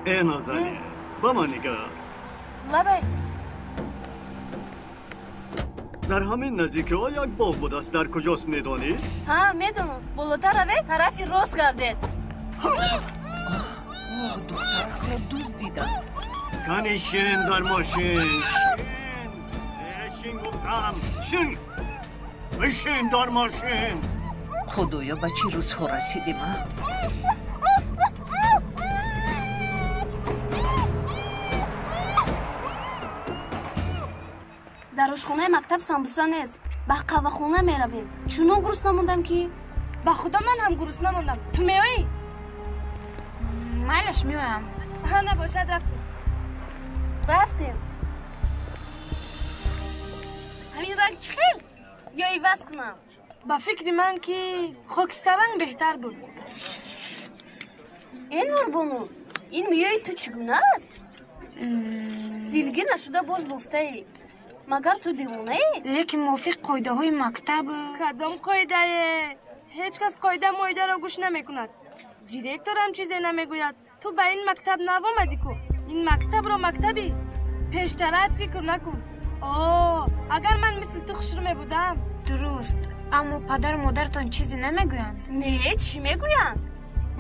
Э, Назанин, ба ман нигар. Лабай. Дар ҳамин наздикиҳо як боғ будааст. Дар куҷост медонӣ? Ҳа, медонам. Болотар равед, тарафи рост гардед. Духтаракро дуздиданд. Кани шин дар мошин. Шин. Э, шин гуфтам. Шин. Бишин дар мошин. Худоё, ба чӣ рӯзҳо расидем, а? Дар ошхонаи мактаб самбуса нест. Ба қаҳвахона меравем. Чунон гурусна мондам ки. Ба худо, ман ҳам гурусна мондам. Ту меоӣ? Майлаш, меоям. Ҳа, набошад, рафтем. Рафтем. Ҳамин ранг чӣ хел? Ё иваз кунам? Ба фикри ман ки хокистарранг беҳтар буд. Э, Нурбону, ин мӯёи ту чӣ гуна аст? Дилгир нашуда боз бофтаӣ. Магар ту девонаӣ? Лекин мувофиқ қоидаҳои мактаб. Кадом қоидае? Ҳеҷ кас қоида моидаро гӯш намекунад. Директорам чизе намегӯяд. Ту ба ин мактаб нав омадӣ ку. Ин мактабро мактаби пештарат фикр накун. О, агар ман мисли ту хушрӯ мебудам. Дуруст, аммо падару модаратон чизе намегӯянд? Не, чӣ мегӯянд?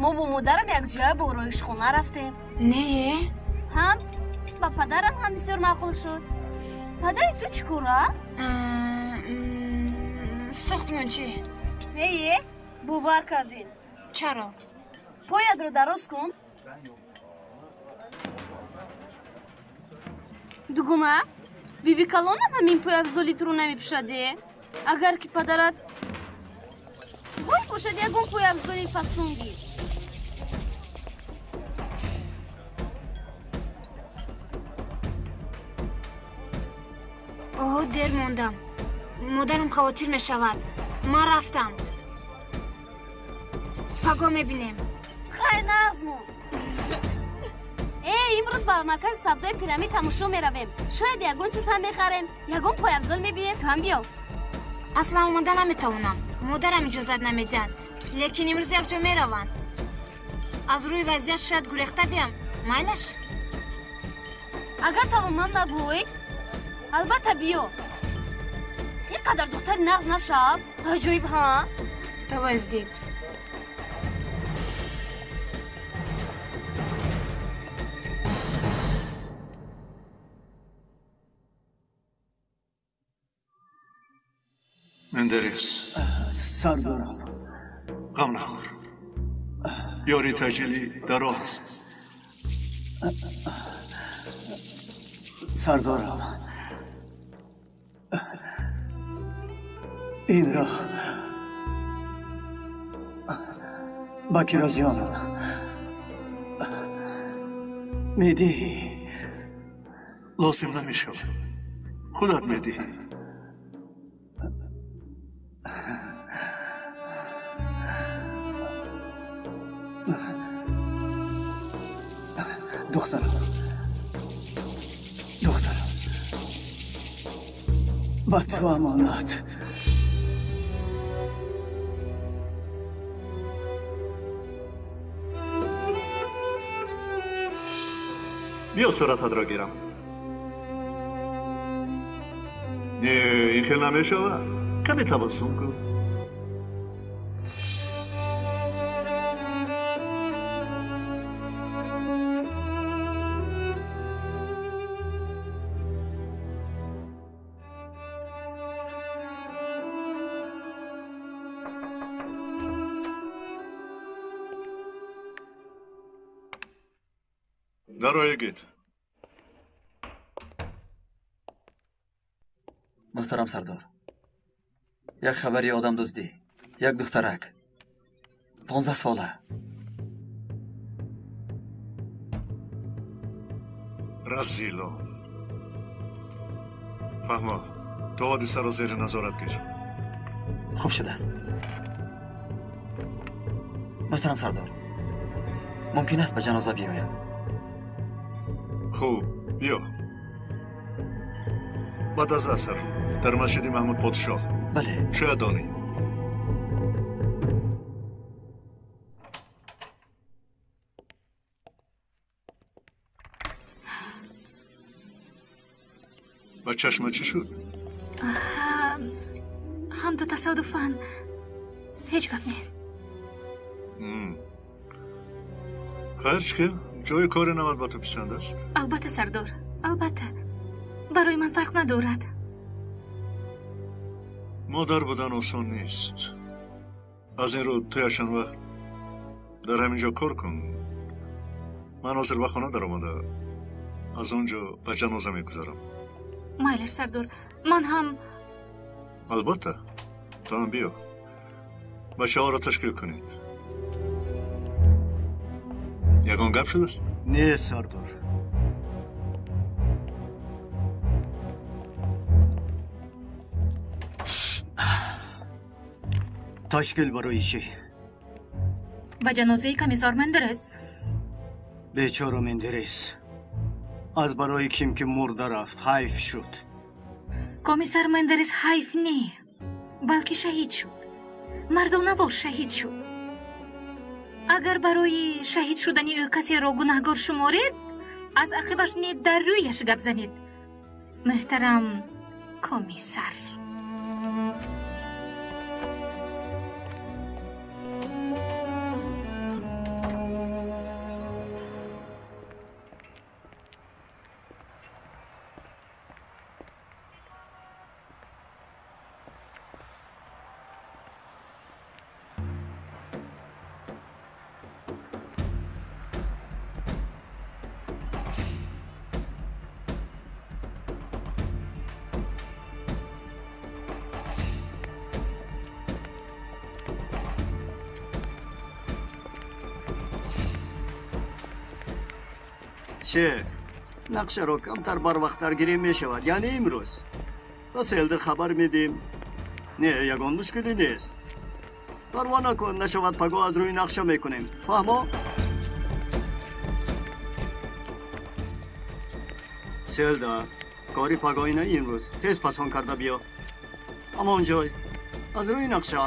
Мо бо модарам якҷоя ба ороишхона рафтем. Не? Ҳам ба падарам ҳам бисёр маъқул шуд. Падари ту чӣ кора? Сохтмончӣ. Не, бовар кардем. Чаро? Поятро дароз кун. Дугуна, биби калонам ҳамин пойафзоли туро намепӯшаде? Агар ки падарат бой бошад, ягон пойафзоли фасон гир. Оҳо, дер мондам. Модарам хавотир мешавад. Ман рафтам. Паго мебинем. Хай, нағзмон. Э, имрӯз ба маркази савдои пирамид тамошо меравем. Шояд ягон чиз ҳам мехарем, ягон пойафзол мебинем. Ту ҳам биё. Аслан омада наметавонам. Модарам иҷозат намедиҳад. Лекин имрӯз якҷо мераванд. Аз рӯи вазъият шояд гурехта биям. Майлаш? Агар тавонам нагӯй, албатта биё. Ин қадар духтари нағз нашав. Аҷоиб, ҳа? Таваздид. Мендерес. Сардорам. Ғам нахӯр. Ёри таҷилӣ дар роҳ аст. Сардорам. Инро ба кирозиёнам медиҳӣ? Лозим намешавад. Худат медиҳӣ. Духтарам, духтарам, ба ту амонат. Биё сурататро гирам. Не, ин хел намешавад. Каме табассум кун. Дарои гит. Муҳтарам сардор, як хабари одамдуздӣ. Як духтарак 15 сола. Разило. Фаҳмо, ту ҳодисаро зери назорат гир. Хуб шудааст. Муҳтарам сардор, мумкин аст ба ҷаноза биёям? Хуб, биё. Баъд аз аср дар масҷиди Маҳмуд подшоҳ. Бале. Шояд донӣ. Ба чашма чӣ шуд? Ҳам ту тасодуфан. Ҳеҷ гап нест. Хайр, чӣ хел? Ҷои кори нават ба ту писанд аст? Албатта, сардор, албатта. Барои ман фарқ надорад. Модар будан осон нест. Аз ин рӯ ту якчанд вақт дар ҳамин ҷо кор кун. Ман ҳозир ба хона даромада, аз он ҷо ба ҷаноза мегузарам. Майлаш, сардор, ман ҳам. Албатта, ту ҳам биё. Бачаҳоро ташкил кунед. Ягон гап шудааст? Не, сардор. Ташкил барои чӣ? Ба ҷанозаи комиссар Мендерес. Бечора Мендерес. Аз барои ким ки мурда рафт, ҳайф шуд. Комиссар Мендерес ҳайф не, балки шаҳид шуд. Мардонавор шаҳид шуд. Агар барои шаҳид шудани ӯ касеро гунаҳгор шуморед, аз ақибаш не дар рӯяш гап занед. Муҳтарам комиссар. Шеф, нақшаро камтар барвақттар гирем мешавад, яъне имрӯз. Ба селда хабар медиҳем. Не, ягон мушкилӣ нест. Парво накун, нашавад пагоҳ аз рӯи нақша мекунем. Фаҳмо? Селда, кори пагоҳӣ на имрӯз. Тез фасон карда биё. Ҳамон ҷой. Аз рӯи нақша.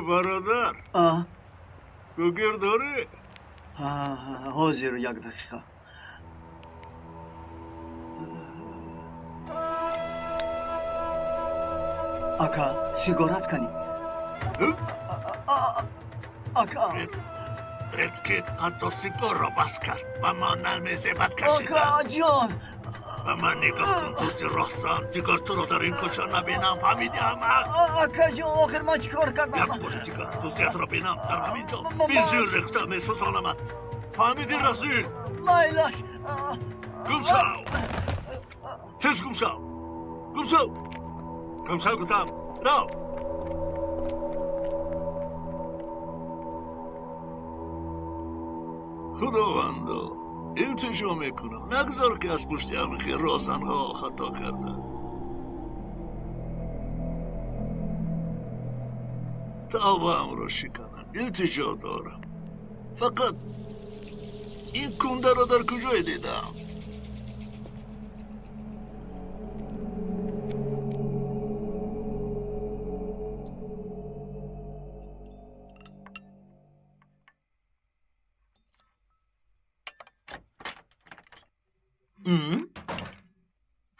Бародар, гугир дорӣ? Ҳозир, як дақиқа. Ака, сигарат канӣ? Ака. Редкит ҳатто сигарро бас кард. Ба ман намезебад кашидан. Ака ҷон. Ба ман нигоҳ кун, дӯсти роҳсан. Дигар туро дар ин кӯча набинам, фаҳмидӣ аҳмақ? Ака ҷон, охир ман чӣ кор кардам? Як бори дигар дӯстиятро бинам дар ҳамин ҷо. Бизир рехта месӯзонамад. Фаҳмидӣ, расул? Майлаш. Гум шав. Тез гум шав. Гум шав. Гум шав гуфтам. Рав. Худовандо, илтиҷо мекунам, нагзор ки аз пушти ҳамин розанҳо хато карда. Тавбаамро шиканам, илтиҷо дорам. Фақат ин кундаро дар куҷое дидам?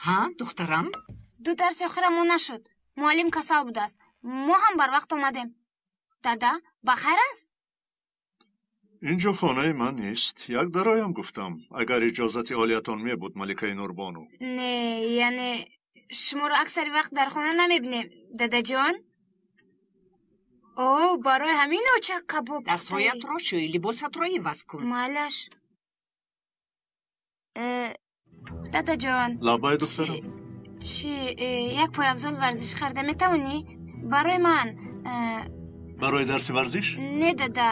Ҳа, духтарам? Ду дарси охира мо нашуд. Муаллим касал будааст. Мо ҳам барвақт омадем. Дада, ба хайр аст? Инҷо хонаи ман нест. Як дароям гуфтам, агар иҷозати олиятон мебуд, маликаи Нурбону. Не, яъне шуморо аксари вақт дар хона намебинем, дадаҷон. О, барои ҳамин очак кабоб. Дастҳоятро шӯй, либосатро иваз кун. Майлаш. Дадаҷон. Лаббай, духтарам. Чи як пойафзол варзиш харида метавонӣ? Барои ман. Барои дарси варзиш? Не, дада,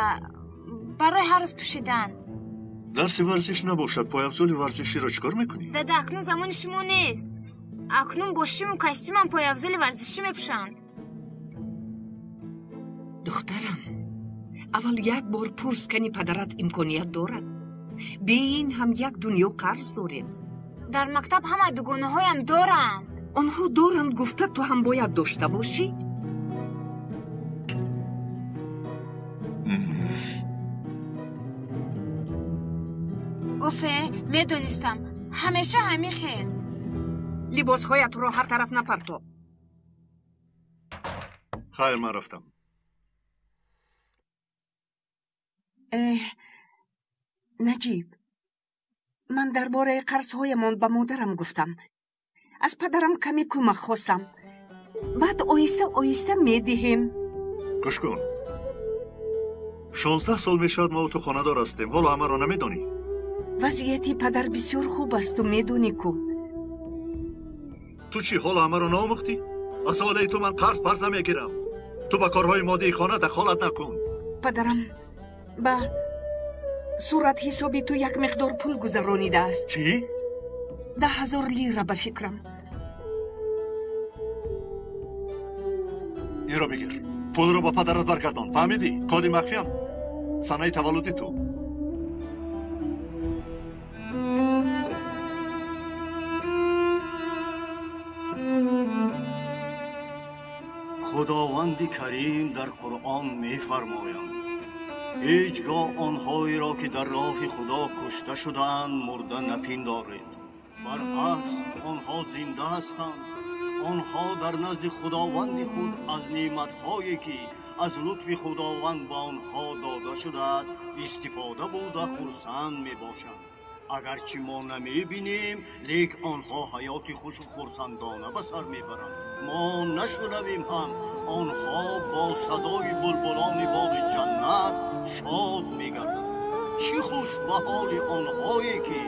барои ҳар рӯз пӯшидан. Дарси варзиш набошад, пойафзоли варзиширо чӣ кор мекунӣ? Дада, акнун замони шумо нест. Акнун бо шиму костюмам пойафзоли варзишӣ мепӯшанд. Духтарам, аввал як бор пурс, кани падарат имконият дорад. Бе ин ҳам як дунё қарз дорем. Дар мактаб ҳама дугонаҳоям доранд. Онҳо доранд гуфта ту ҳам бояд дошта бошӣ? Уфе, медонистам. Ҳамеша ҳамин хел. Либосҳоятро ҳар тараф напарто. Хайр, ман рафтам. Наҷиб, ман дар бораи қарзҳоямон ба модарам гуфтам. Аз падарам каме кӯмак хостам. Баъд оҳиста оҳиста медиҳем. Гӯш кун. 16 сол мешавад мо ту хонадор ҳастем. Ҳоло ҳамаро намедонӣ? Вазъияти падар бисёр хуб аст, ту медонӣ ку. Ту чӣ, ҳоло ҳамаро наомӯхтӣ? Аз оилаи ту ман қарз пас намегирам. Ту ба корҳои моддии хона дахолат накун. Падарам ба суратҳисоби ту як миқдор пул гузаронидааст. Чӣ? 10 000 лира ба фикрам. Инро бигир. Пулро ба падарат баргардон. Фаҳмидӣ? Коди махфиям. Санаи таваллуди ту. Худованди Карим дар Қуръон мефармоянд: ҳеҷ гоҳ онҳоеро ки дар роҳи Худо кушта шудаанд мурда напиндоред. Баръакс, онҳо зинда ҳастанд. Онҳо дар назди Худованди худ аз неъматҳое ки аз лутфи Худованд ба онҳо дода шудааст истифода бурда хурсанд мебошанд. Агарчи мо намебинем, лек онҳо ҳаёти хушу хурсандона ба сар мебаранд. Мо нашунавем ҳам, онҳо бо садои булбулони боғи ҷаннат шод мегарданд. Чӣ хуш ба ҳоли онҳое ки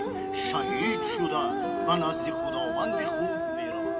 шаҳид шуда ба назди Худованди худ мераванд.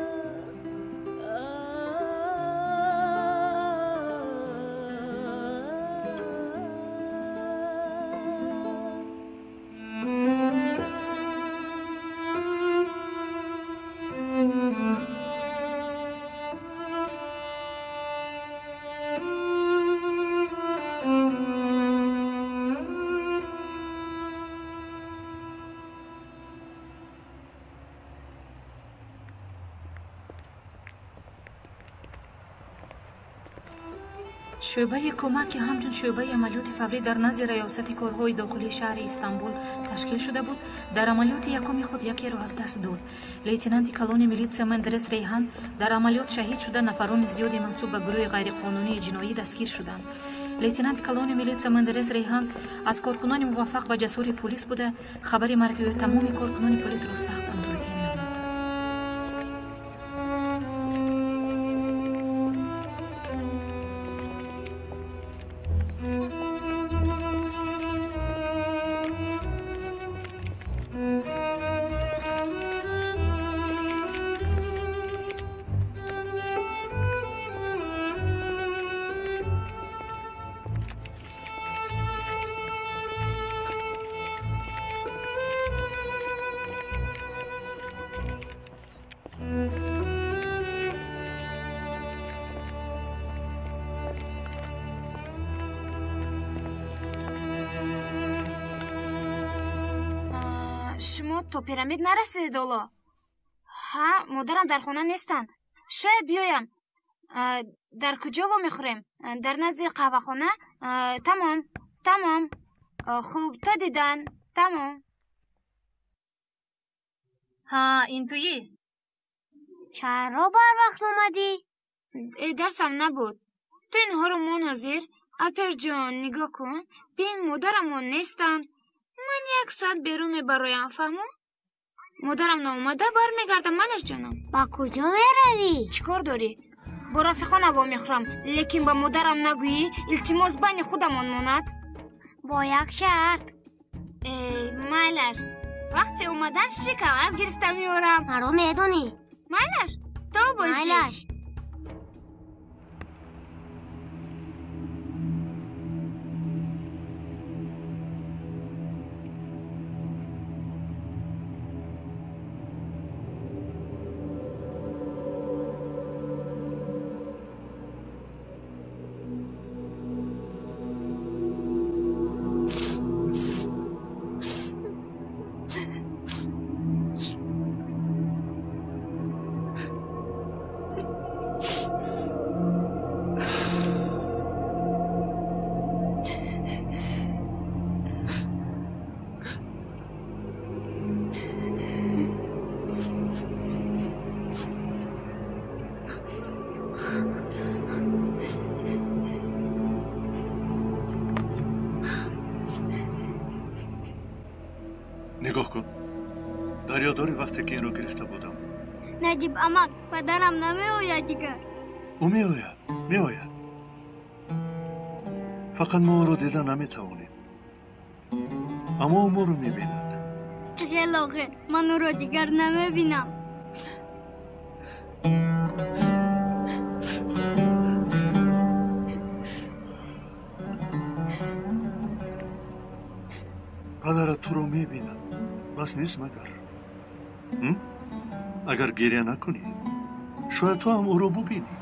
Шӯъбаи кӯмак, ки ҳамчун шӯъбаи амалиёти фаврӣ дар назди раёсати корҳои дохилии шаҳри Истанбул ташкил шуда буд, дар амалиёти якуми худ якеро аз даст дод. Лейтенанти калони милитсия Мендерес Рейҳан дар амалиёт шаҳид шуда, нафарони зиёде мансуб ба гурӯҳи ғайриқонунии ҷиноӣ дастгир шуданд. Лейтенанти калони милитсия Мендерес Рейҳан аз коркунони муваффақ ва ҷасури пулис буда, хабари марги ӯ тамоми коркунони полисро сахт андӯҳгин намуд. Шумо то пирамид нарасидед ҳоло? Ҳа, модарам дар хона нестанд. Шояд биёям. Дар куҷо вомехӯрем? Дар назди қаҳвахона? Тамом, тамом. Хуб, то дидан. Тамом. Ҳа, ин туӣ? Чаро барвақт омадӣ? Э, дарсам набуд. Ту инҳоро мон ҳозир. Алперҷон, нигоҳ кун. Бин, модарамон нестанд. Ман як соат берун мебароям, фаҳмо? Модарам наомада бармегардам, малаш ҷонам. Ба куҷо меравӣ? Чӣ кор дорӣ? Бо рафиқон ҳаво мехӯрам, лекин ба модарам нагӯӣ, илтимос байни худамон монад. Бо як шарт. Э, майлаш. Вақти омадан шоколад гирифта меорам. Маро медонӣ. Майлаш? То боздид. Майлаш. Нигоҳ кун. Дар ёд дорӣ вақте ки инро гирифта будам? Наҷиб амак, падарам намеояд дигар. Ӯ меояд, меояд. Фақат мо ӯро дида наметавонем. Аммо ӯ моро мебинад. Чӣ хел охир, ман ӯро дигар намебинам. Падарат туро мебинад. Бас нест магар? Агар гиря накунӣ, шояд ту ҳам ӯро бубинӣ.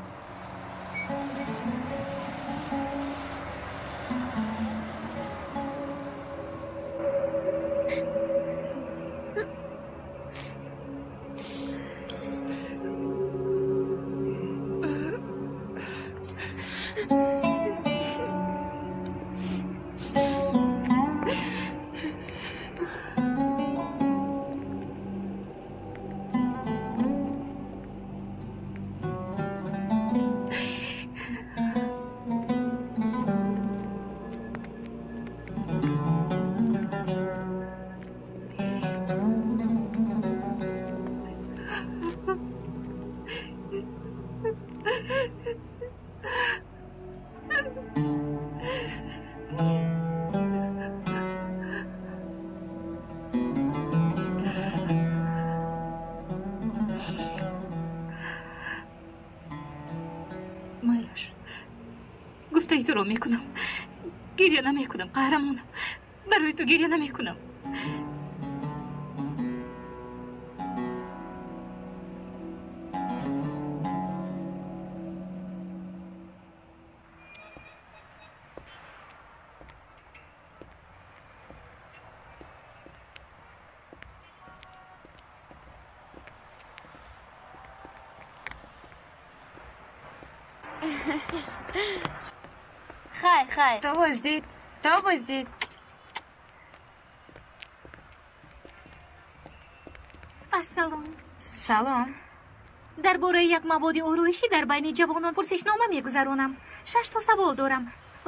Майлаш, гуфтаи туро мекунам. Гиря намекунам, қаҳрамонам. Барои ту гиря намекунам. Хай, хай. То боздид, то боздид. Ассалом. Салом. Дар бораи як маводи ороишӣ дар байни ҷавонон пурсишнома мегузаронам. 6 то савол дорам.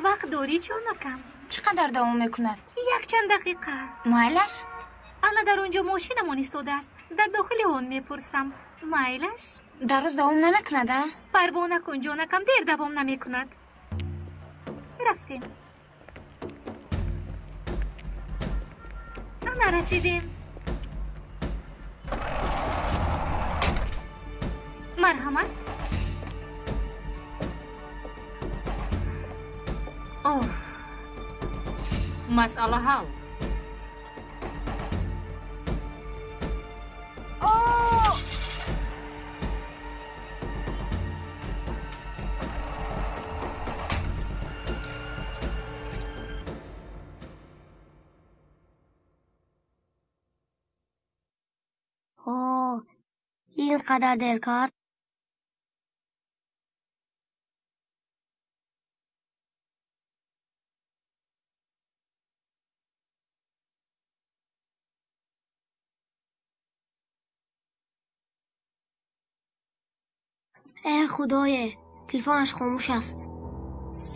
Вақт дорӣ, ҷонакам? Чӣ қадар давом мекунад? Якчанд дақиқа. Майлаш? Ана дар он ҷо мошинамон истодааст. Дар дохили он мепурсам. Майлаш? Дар рӯз давом намекунад, а? Парво накун, ҷонакам, дер давом намекунад. Рафтем. Ана расидем. Марҳамат. Оф, масъала ҳал. О, ин қадар дер кард? Э худое, телефонаш хомӯш аст.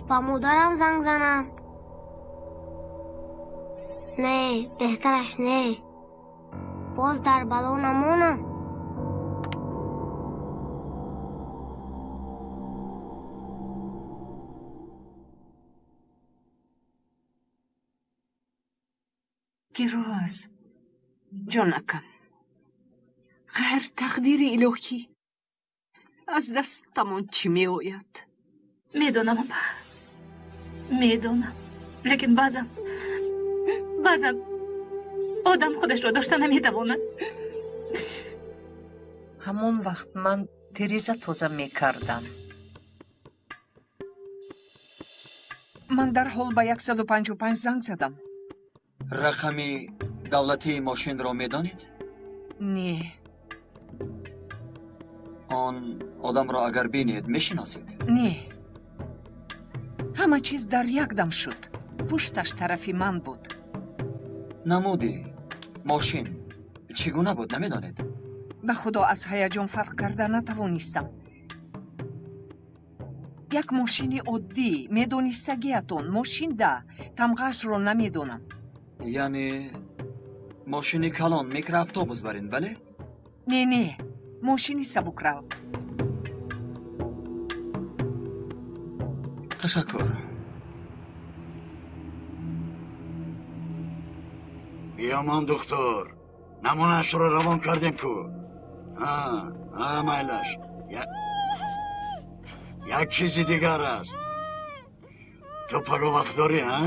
Ба модарам занг занам. Не, беҳтараш не. Боз дар бало намонам. Гирӯз, ҷонакам, ғайр тақдири илоҳӣ аз дастамон чӣ меояд? Медонам, апа, медонам, лекин баъзан одам худашро дошта наметавонад. Ҳамон вақт ман тиреза тоза мекардам. Ман дарҳол ба 155 занг задам. Рақами давлатии мошинро медонед? Не. Он одамро агар бинед, мешиносед? Не. Ҳама чиз дар як дам шуд. Пушташ тарафи ман буд. Намуди мошин чӣ гуна буд, намедонед? Ба худо аз ҳаяҷон фарқ карда натавонистам. Як мошини оддӣ, медонистагиатон, мошин да, тамғаашро намедонам. Яъне мошини калон, микроавтобус барин, бале? Не, не, мошини сабукрав. Ташаккур. Биёмон, духтур, намунаашро равон кардем ку. Майлаш, як чизи дигар аст. Ту паго вақт дорӣ, а?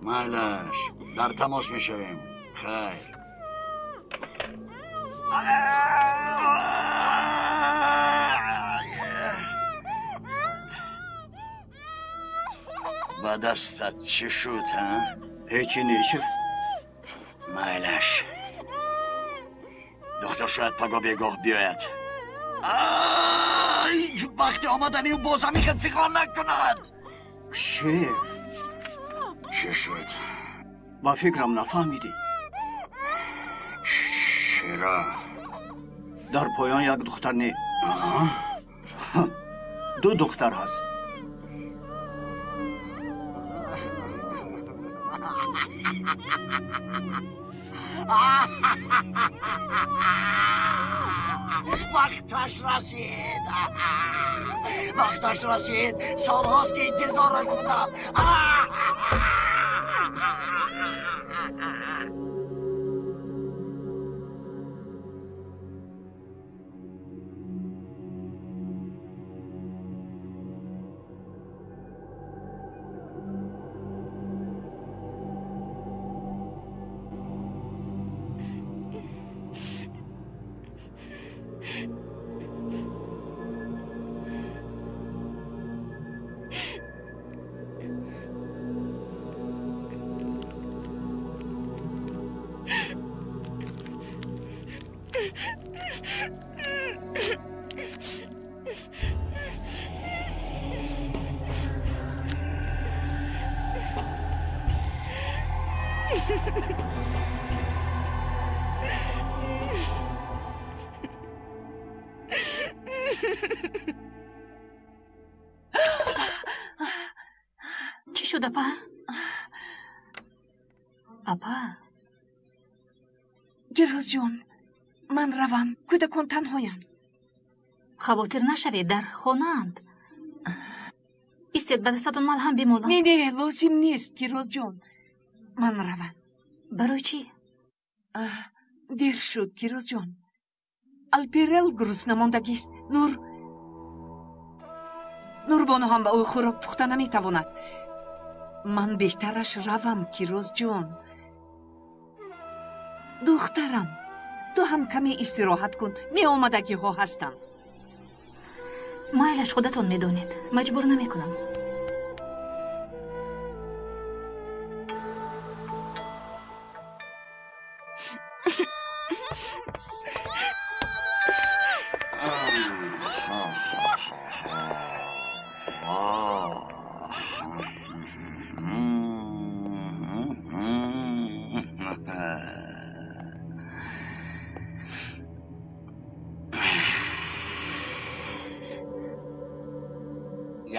Майлаш, дар тамос мешавем. Хайр. Ба дастат чӣ шуд, а? Ҳечи нешиф. Майлаш, духтур шояд паго бегоҳ биёяд. Вақти омадани ӯ боз ҳамин хел фиғон накунад. Шеф, чӣ шуд? Ба фикрам нафаҳмидӣ. Чера? Дар поён як духтар не, ду духтар ҳаст. Вақташ расид, вақташ расид. Солҳост ки интизораш будам. Чӣ шуд, апа? Апа? Гирӯзҷон, ман равам, кӯдакон танҳоянд. Хавотир нашавед, дар хонаанд. Истед, ба дастатон малҳам бимолам. Не, не, лозим нест, Гирӯзҷон. Ман равам. Барои чӣ? Дер шуд, Гирӯзҷон. Алперел гурусна мондагист. Нурбону ҳам ба ӯ хӯрок пухта наметавонад. Ман беҳтараш равам, Кирӯзҷон. Духтарам, ту ҳам каме истироҳат кун, меомадагиҳо ҳастанд. Майлаш, худатон медонед, маҷбур намекунам.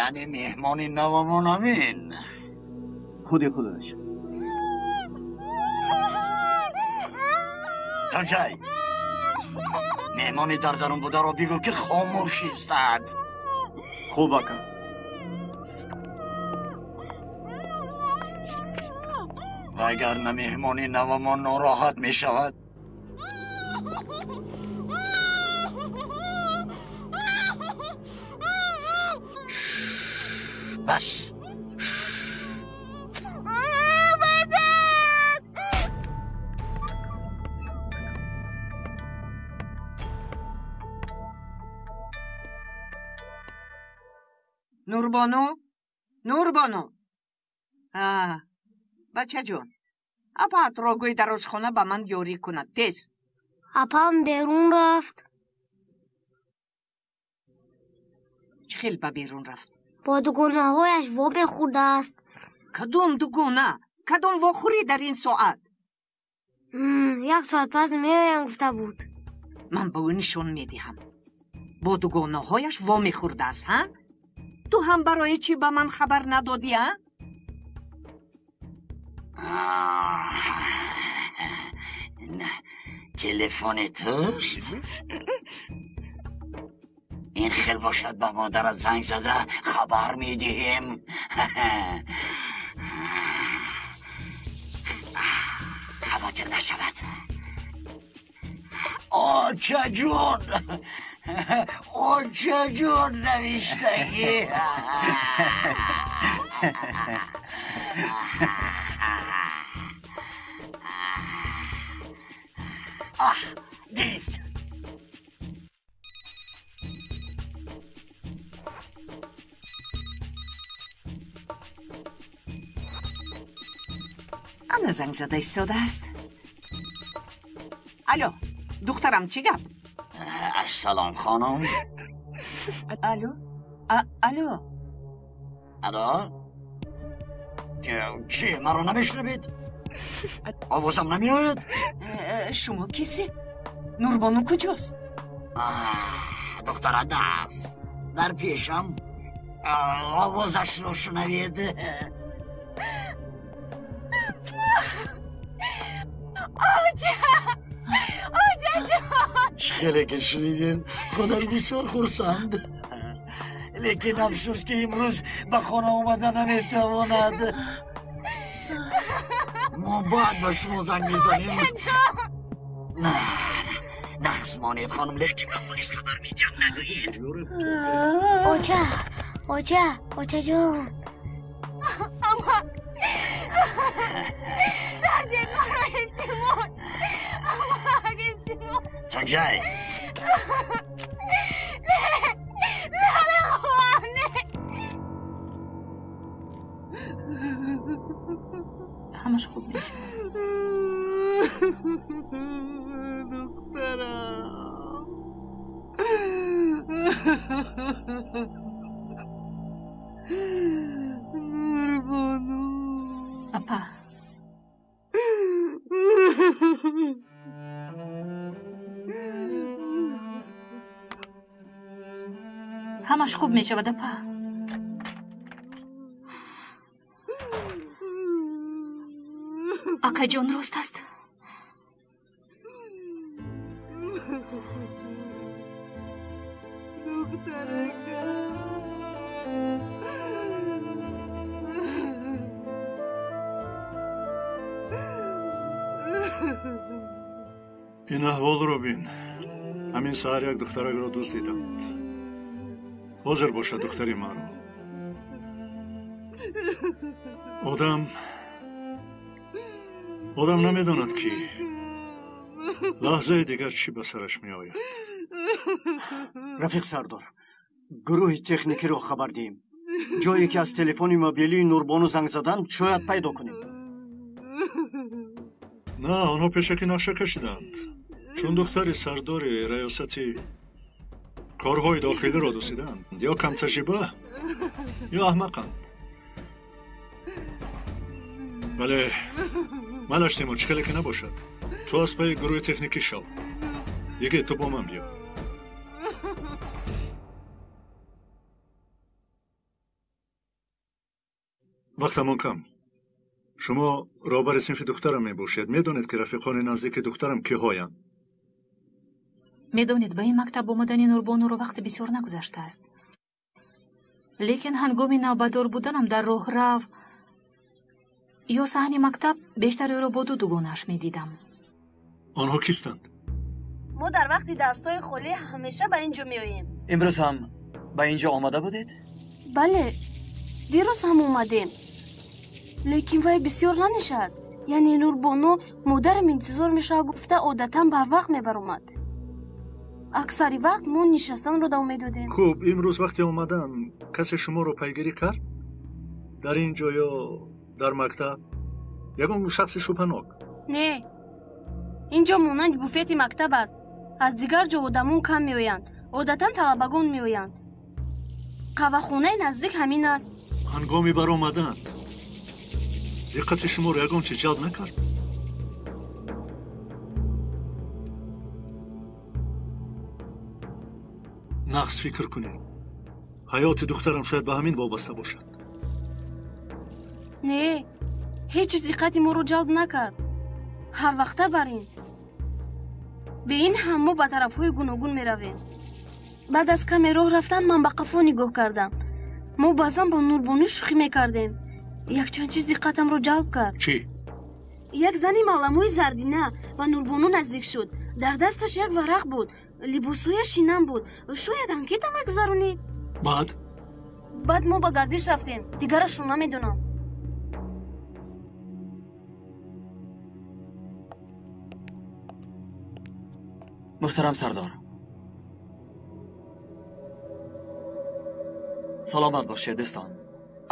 Яъне меҳмони навамон ҳамин. Худи худаш. Тунҷай, меҳмони дар дарун бударо бигӯ ки хомӯш истад. Хуб, ака. Вагарна меҳмони навамон нороҳат мешавад. Бас. Нурбону, Нурбону. Бачаҷон, апаатро гӯй дар ошхона ба ман ёрӣ кунад. Тез. Апам берун рафт. Чӣ хел ба берун рафт? Бо дугонаҳояш во мехӯрдааст. Кадом дугона? Кадом вохӯрӣ дар ин соат? Як соат пас меоям гуфта буд. Ман ба ӯ нишон медиҳам. Бо дугонаҳояш во мехӯрдааст, ҳа? Ту ҳам барои чӣ ба ман хабар надодӣ, а? Телефони туст? Ин хел бошад ба модарат занг зада хабар медиҳем. Хавотир нашавад. Очаҷон, очаҷон навиштагӣ. Аҳ, гирифт. Ана занг зада истодааст. Алло, духтарам, чӣ гап? Ассалом, хонум. Алло, алло. Алло? Чӣ, маро намешунавед? Овозам намеояд? Шумо кистед? Нурбону куҷост? Духтара даст. Дар пешам. Овозашро шунавед. Оча! Очаҷон! Чӣ хеле ки шунидед, худаш бисёр хурсанд. Лекин афсӯс ки имрӯз ба хона омада наметавонад. Мо баъд ба шумо занг мезанем. На, нағз монед, хонум, лекин ба полис хабар медиҳам, нагӯед. Оча, оча, очаҷон. Ама сардед маро, илтимос. Амак, илтимос. Тунҷай. Не, намехоҳам, не. Ҳамаш хуб мешавад. Духтарам. Нурбону. Апа. Ҳамаш хуб мешавад, апа. Акаҷон рост аст. Ин аҳволро бин. Ҳамин саҳар як духтаракро дуздиданд. Ҳозир бошад духтари маро. Одам намедонад ки лаҳзаи дигар чӣ ба сараш меояд. Рафиқ сардор, гурӯҳи техникиро хабар диҳем. Ҷое ки аз телефони мобилии Нурбону занг заданд, шояд пайдо кунем. На, онҳо пешакӣ нақша кашиданд. Чун духтари сардори раёсати корҳои дохилиро дуздиданд, ё камтаҷриба, ё аҳмақанд. Вале малаш Тимур, чӣ хеле ки набошад, ту аз пайи гурӯҳи техникӣ шав. Йигит, ту бо ман биё. Вақтамон кам. Шумо роҳбари синфи духтарам мебошед. Медонед, ки рафиқони наздики духтарам киҳоянд? Медонед, ба ин мактаб омадани Нурбонуро вақти бисёр нагузаштааст. Лекин ҳангоми навбатдор буданам дар роҳрав ё саҳни мактаб бештар ӯро бо ду дугонааш медидам. Онҳо кистанд? Мо дар вақти дарсҳои холӣ ҳамеша ба ин ҷо меоем. Имрӯз ҳам ба ин ҷо омада будед? Бале, дирӯз ҳам омадем. Лекин вай бисёр нанишаст. Яъне Нурбону модарам интизор мешавад гуфта одатан барвақт мебаромад. Аксари вақт мо нишастанро давом медодем. Хуб, имрӯз вақти омадан касе шуморо пайгирӣ кард? Дар ин ҷо ё дар мактаб? Ягон шахси шубҳанок? Не, ин ҷо монанди буфети мактаб аст. Аз дигар ҷо одамон кам меоянд. Одатан талабагон меоянд. Қаҳвахонаи наздик ҳамин аст. Ҳангоми баромадан диққати шуморо ягон чиз ҷалб накард? Нағз фикр кунед. Ҳаёти духтарам шояд ба ҳамин вобаста бошад. Не, ҳеҷ чиз диққати моро ҷалб накард. Ҳар вақта бар ин. Бе ин ҳам мо ба тарафҳои гуногун меравем. Баъд аз каме роҳ рафтан ман ба қафо нигоҳ кардам. Мо баъзан бо Нурбонӣ шӯхӣ мекардем. Якчанд чиз диққатамро ҷалб кард. Чӣ? Як зани маламӯи зардина ба Нурбону наздик шуд. Дар дасташ як варақ буд. Либосҳояш шинам буд. Шояд анкета мегузаронид. Баъд? Баъд мо ба гардиш рафтем. Дигарашро намедонам. Муҳтарам сардор, саломат бошед дӯстон.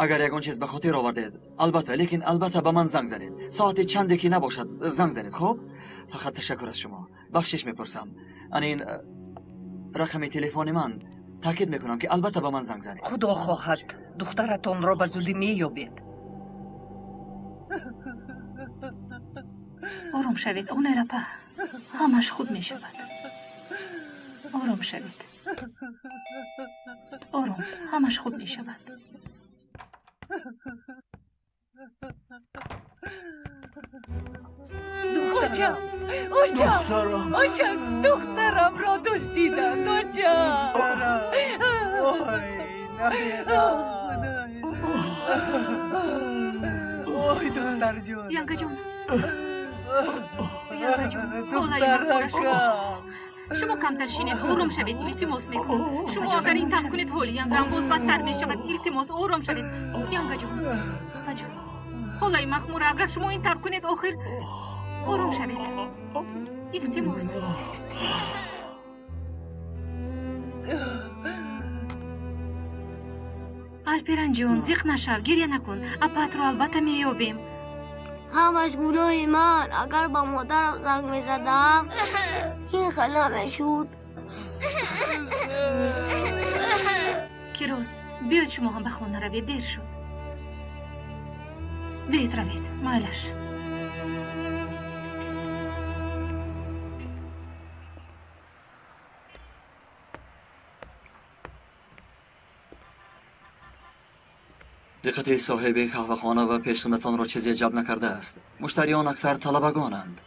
Агар ягон чиз ба хотир овардед, албатта, лекин албатта ба ман занг занед. Соати чанде ки набошад занг занед, хуб? Фақат ташаккур аз шумо. Бахшиш мепурсам. Ана ин рақами телефони ман. Таъкид мекунам, ки албатта ба ман занг занед. Худо хоҳад духтаратонро ба зудӣ меёбед. Ором шавед, Онерапа. Ҳамаш хуб мешавад. Ором шавед. Ором, ҳамаш хуб мешавад. Духтарам, очам, очам, духтарамро дуздиданд, очам. Ой, намерам, ой, духтарҷон. Янгаҷон, Янгаҷон, духтаракам. Шумо камтар шинед, ором шавед, илтимос мекунам. Шумо агар ин тавр кунед, ҳоли Янгаам боз бадтар мешавад. Илтимос, ором шавед. Янгаҷон, аҷон, холаи Махмура, агар шумо ин тавр кунед, охир ором шавед. Илтимос. Алперанҷон, зиқ нашав, гиря накун. Апатро албатта меёбем. Ҳамаш гуноҳи ман. Агар ба модарам занг мезадам, ин хел намешуд. Кирос, биёед шумо ҳам ба хона равед, дер шуд. Биёед равед, майлаш. Диққати соҳиби қаҳвахона ва пешхизматонро чизе ҷалб накардааст. Муштариён аксар талабагонанд.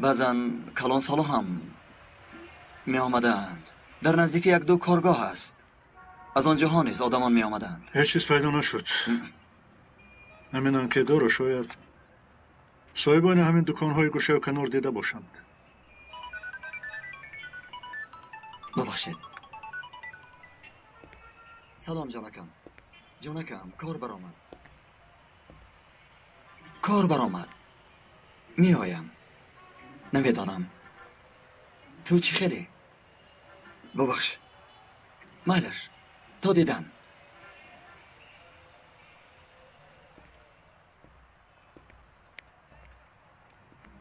Баъзан калонсолон ҳам меомадаанд. Дар наздикӣ як-ду коргоҳ аст. Аз он ҷоҳо низ одамон меомаданд. Ҳеҷ чиз пайдо нашуд. Ҳамин анкетаро шояд соҳибони ҳамин дуконҳои гӯшаю канор дида бошанд. Бубахшед. Салом, ҷонакам. Ҷонакам, кор баромад. Кор баромад. Меоям. Намедонам. Ту чӣ хеле? Бубахш. Майлаш. То дидан.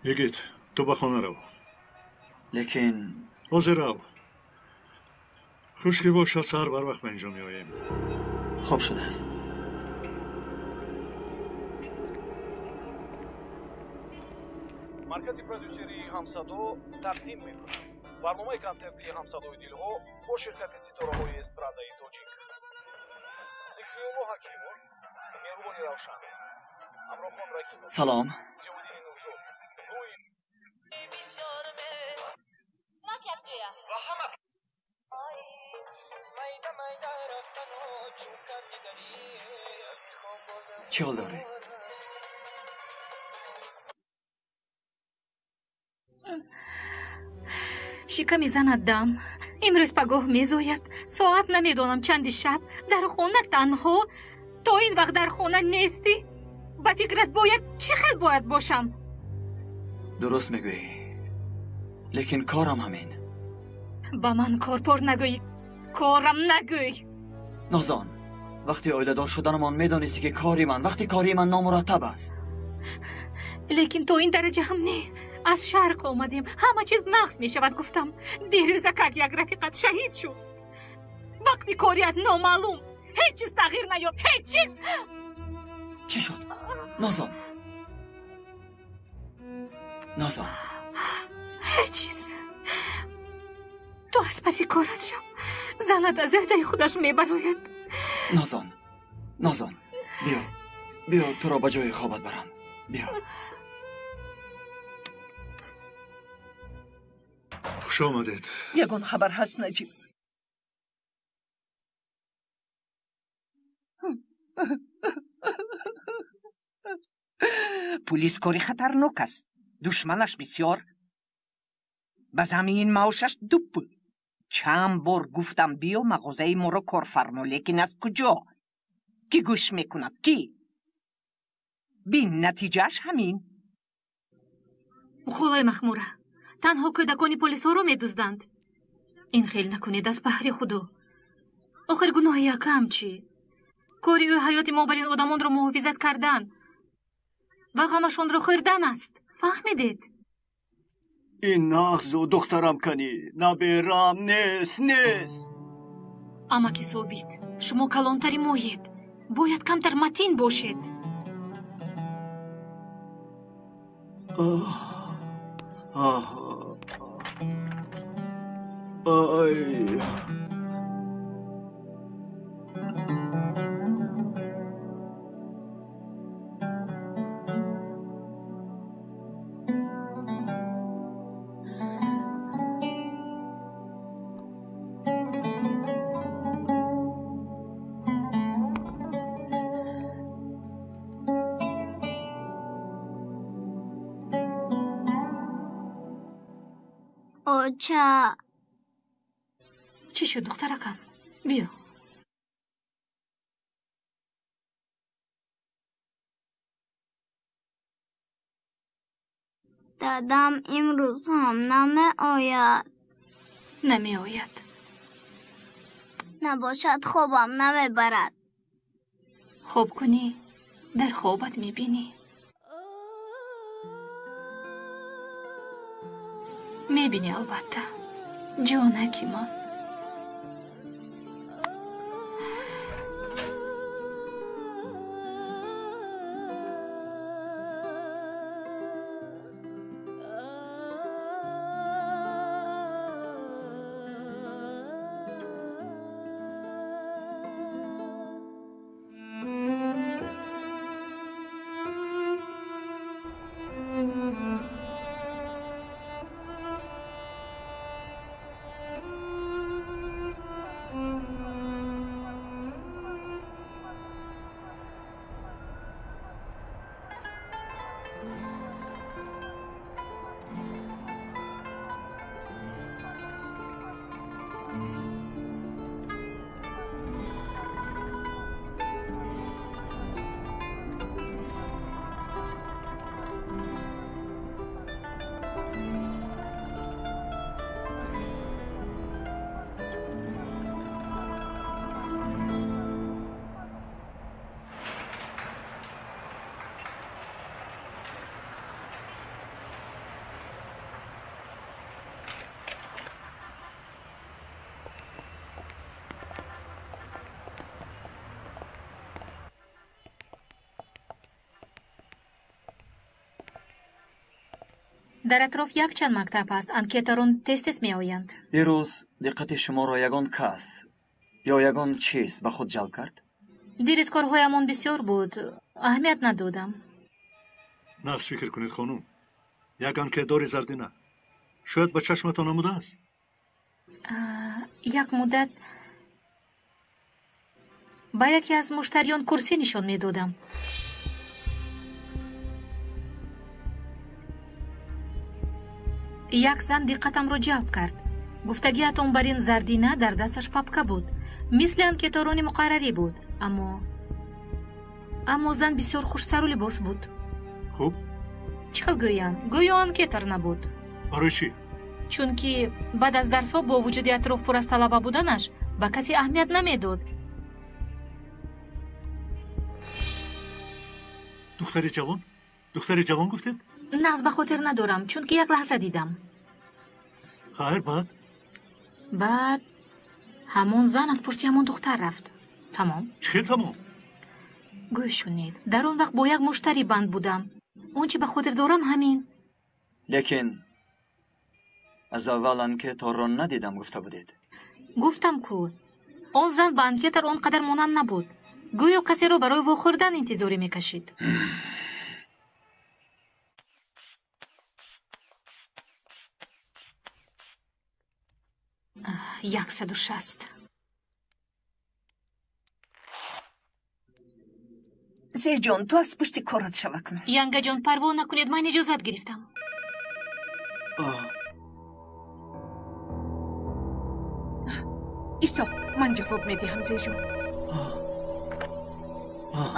Йигит, ту ба хона рав. Лекин ҳозир рав. Хуш ки бошад, саҳар барвақт ба инҷо меоем. Хоб шудааст. Маркази продюсерии Ҳамсадо тақдим мекунад барномаи консертии Ҳамсадои дилҳо бо ширкати ситораҳои эстрадаи тоҷик. Зикриулло Ҳакимов, Меҳрубони Салом. Чӣ ҳол дорӣ? Шиками занат дам. Имрӯз пагоҳ мезояд. Соат намедонам чанди шаб. Дар хона танҳо. То ин вақт дар хона нестӣ. Ба фикрат бояд чӣ хел бояд бошам? Дуруст мегӯӣ. Лекин корам ҳамин. Ба ман корпор нагӯй. Корам нагӯй. Нозон, вақти оиладор шуданамон медонистӣ ки кори ман, вақти кори ман номураттаб аст. Лекин то ин дараҷа ҳам не. Аз шарқ омадем, ҳама чиз нақс мешавад гуфтам. Дирӯза как як рафиқат шаҳид шуд. Вақти корият номаълум. Ҳеҷ чиз тағйир наёфт, ҳеҷ чиз. Чӣ шуд? Нозон. Нозон. Ҳеҷ чиз. Ту аз паси корат шав. Занат аз ӯҳдаи худаш мебарояд. Нозон. Нозон. Биё. Биё туро ба ҷои хобат барам. Биё. Хуш омадед. Ягон хабар ҳаст, Наҷиб? Пулис кори хатарнок аст. Душманаш бисёр. Ба замин маошаш ду пул. Чанд бор гуфтам биё мағозаи моро корфармо, лекин аз куҷо? Кӣ гӯш мекунад? Кӣ? Бин, натиҷааш ҳамин. Холаи Махмура, танҳо кӯдакони полисҳоро медузданд. Ин хел накунед аз баҳри Худо. Охир гуноҳи якам чӣ? Кори ӯ ҳаёти мо бар ин одамонро муҳофизат кардан ва ғамашонро хӯрдан аст. Фаҳмидед? Ин нағзу духтарам канӣ, наберам нест, нест. Амаки Собит, шумо калонтари моед. Бояд камтар матин бошед. Ай. Оча. Чӣ шуд, духтаракам? Биё. Дадам имрӯз ҳам намеояд. Намеояд. Набошад хобам намебарад. Хоб кунӣ, дар хобат мебинӣ. Мебинӣ албатта, ҷонаки ман. Дар атроф якчанд мактаб ҳаст. Анкетарон тез-тез меоянд. Дирӯз диққати шуморо ягон кас ё ягон чиз ба худ ҷалб кард? Дирӯз корҳоямон бисёр буд. Аҳамият надодам. Нағз фикр кунед, хонум. Як анкетдори зардина шояд ба чашматон омудааст. Як муддат ба яке аз муштариён курсӣ нишон медодам. Як зан диққатамро ҷалб кард. Гуфтагиатон бар ин зардина дар дасташ папка буд, мисли анкеторони муқаррарӣ буд, аммо зан бисёр хушсару либос буд. Хуб? Чӣ хел гӯям? Гӯё анкетор набуд. Барои чӣ? Чунки баъд аз дарсҳо бо вуҷуди атроф пур аз талаба буданаш ба касе аҳамият намедод. Духтари ҷавон? Духтари ҷавон гуфтед? Нағз ба хотир надорам, чунки як лаҳза дидам. Хайр, баъд? Баъд ҳамон зан аз пушти ҳамон духтар рафт. Тамом. Чӣ хел тамом? Гӯш шунед, дар он вақт бо як муштарӣ банд будам. Он чӣ ба хотир дорам ҳамин. Лекин аз аввал анкеторро надидам гуфта будед. Гуфтам ку, он зан ба анкетор он қадар монанд набуд. Гӯё касеро барои вохӯрдан интизорӣ мекашид. 160. Зеҷон, ту аз пушти корат шава кун. Янгаҷон, парво накунед, ман иҷозат гирифтам. Исо, ман ҷавоб медиҳам, Зеҷон.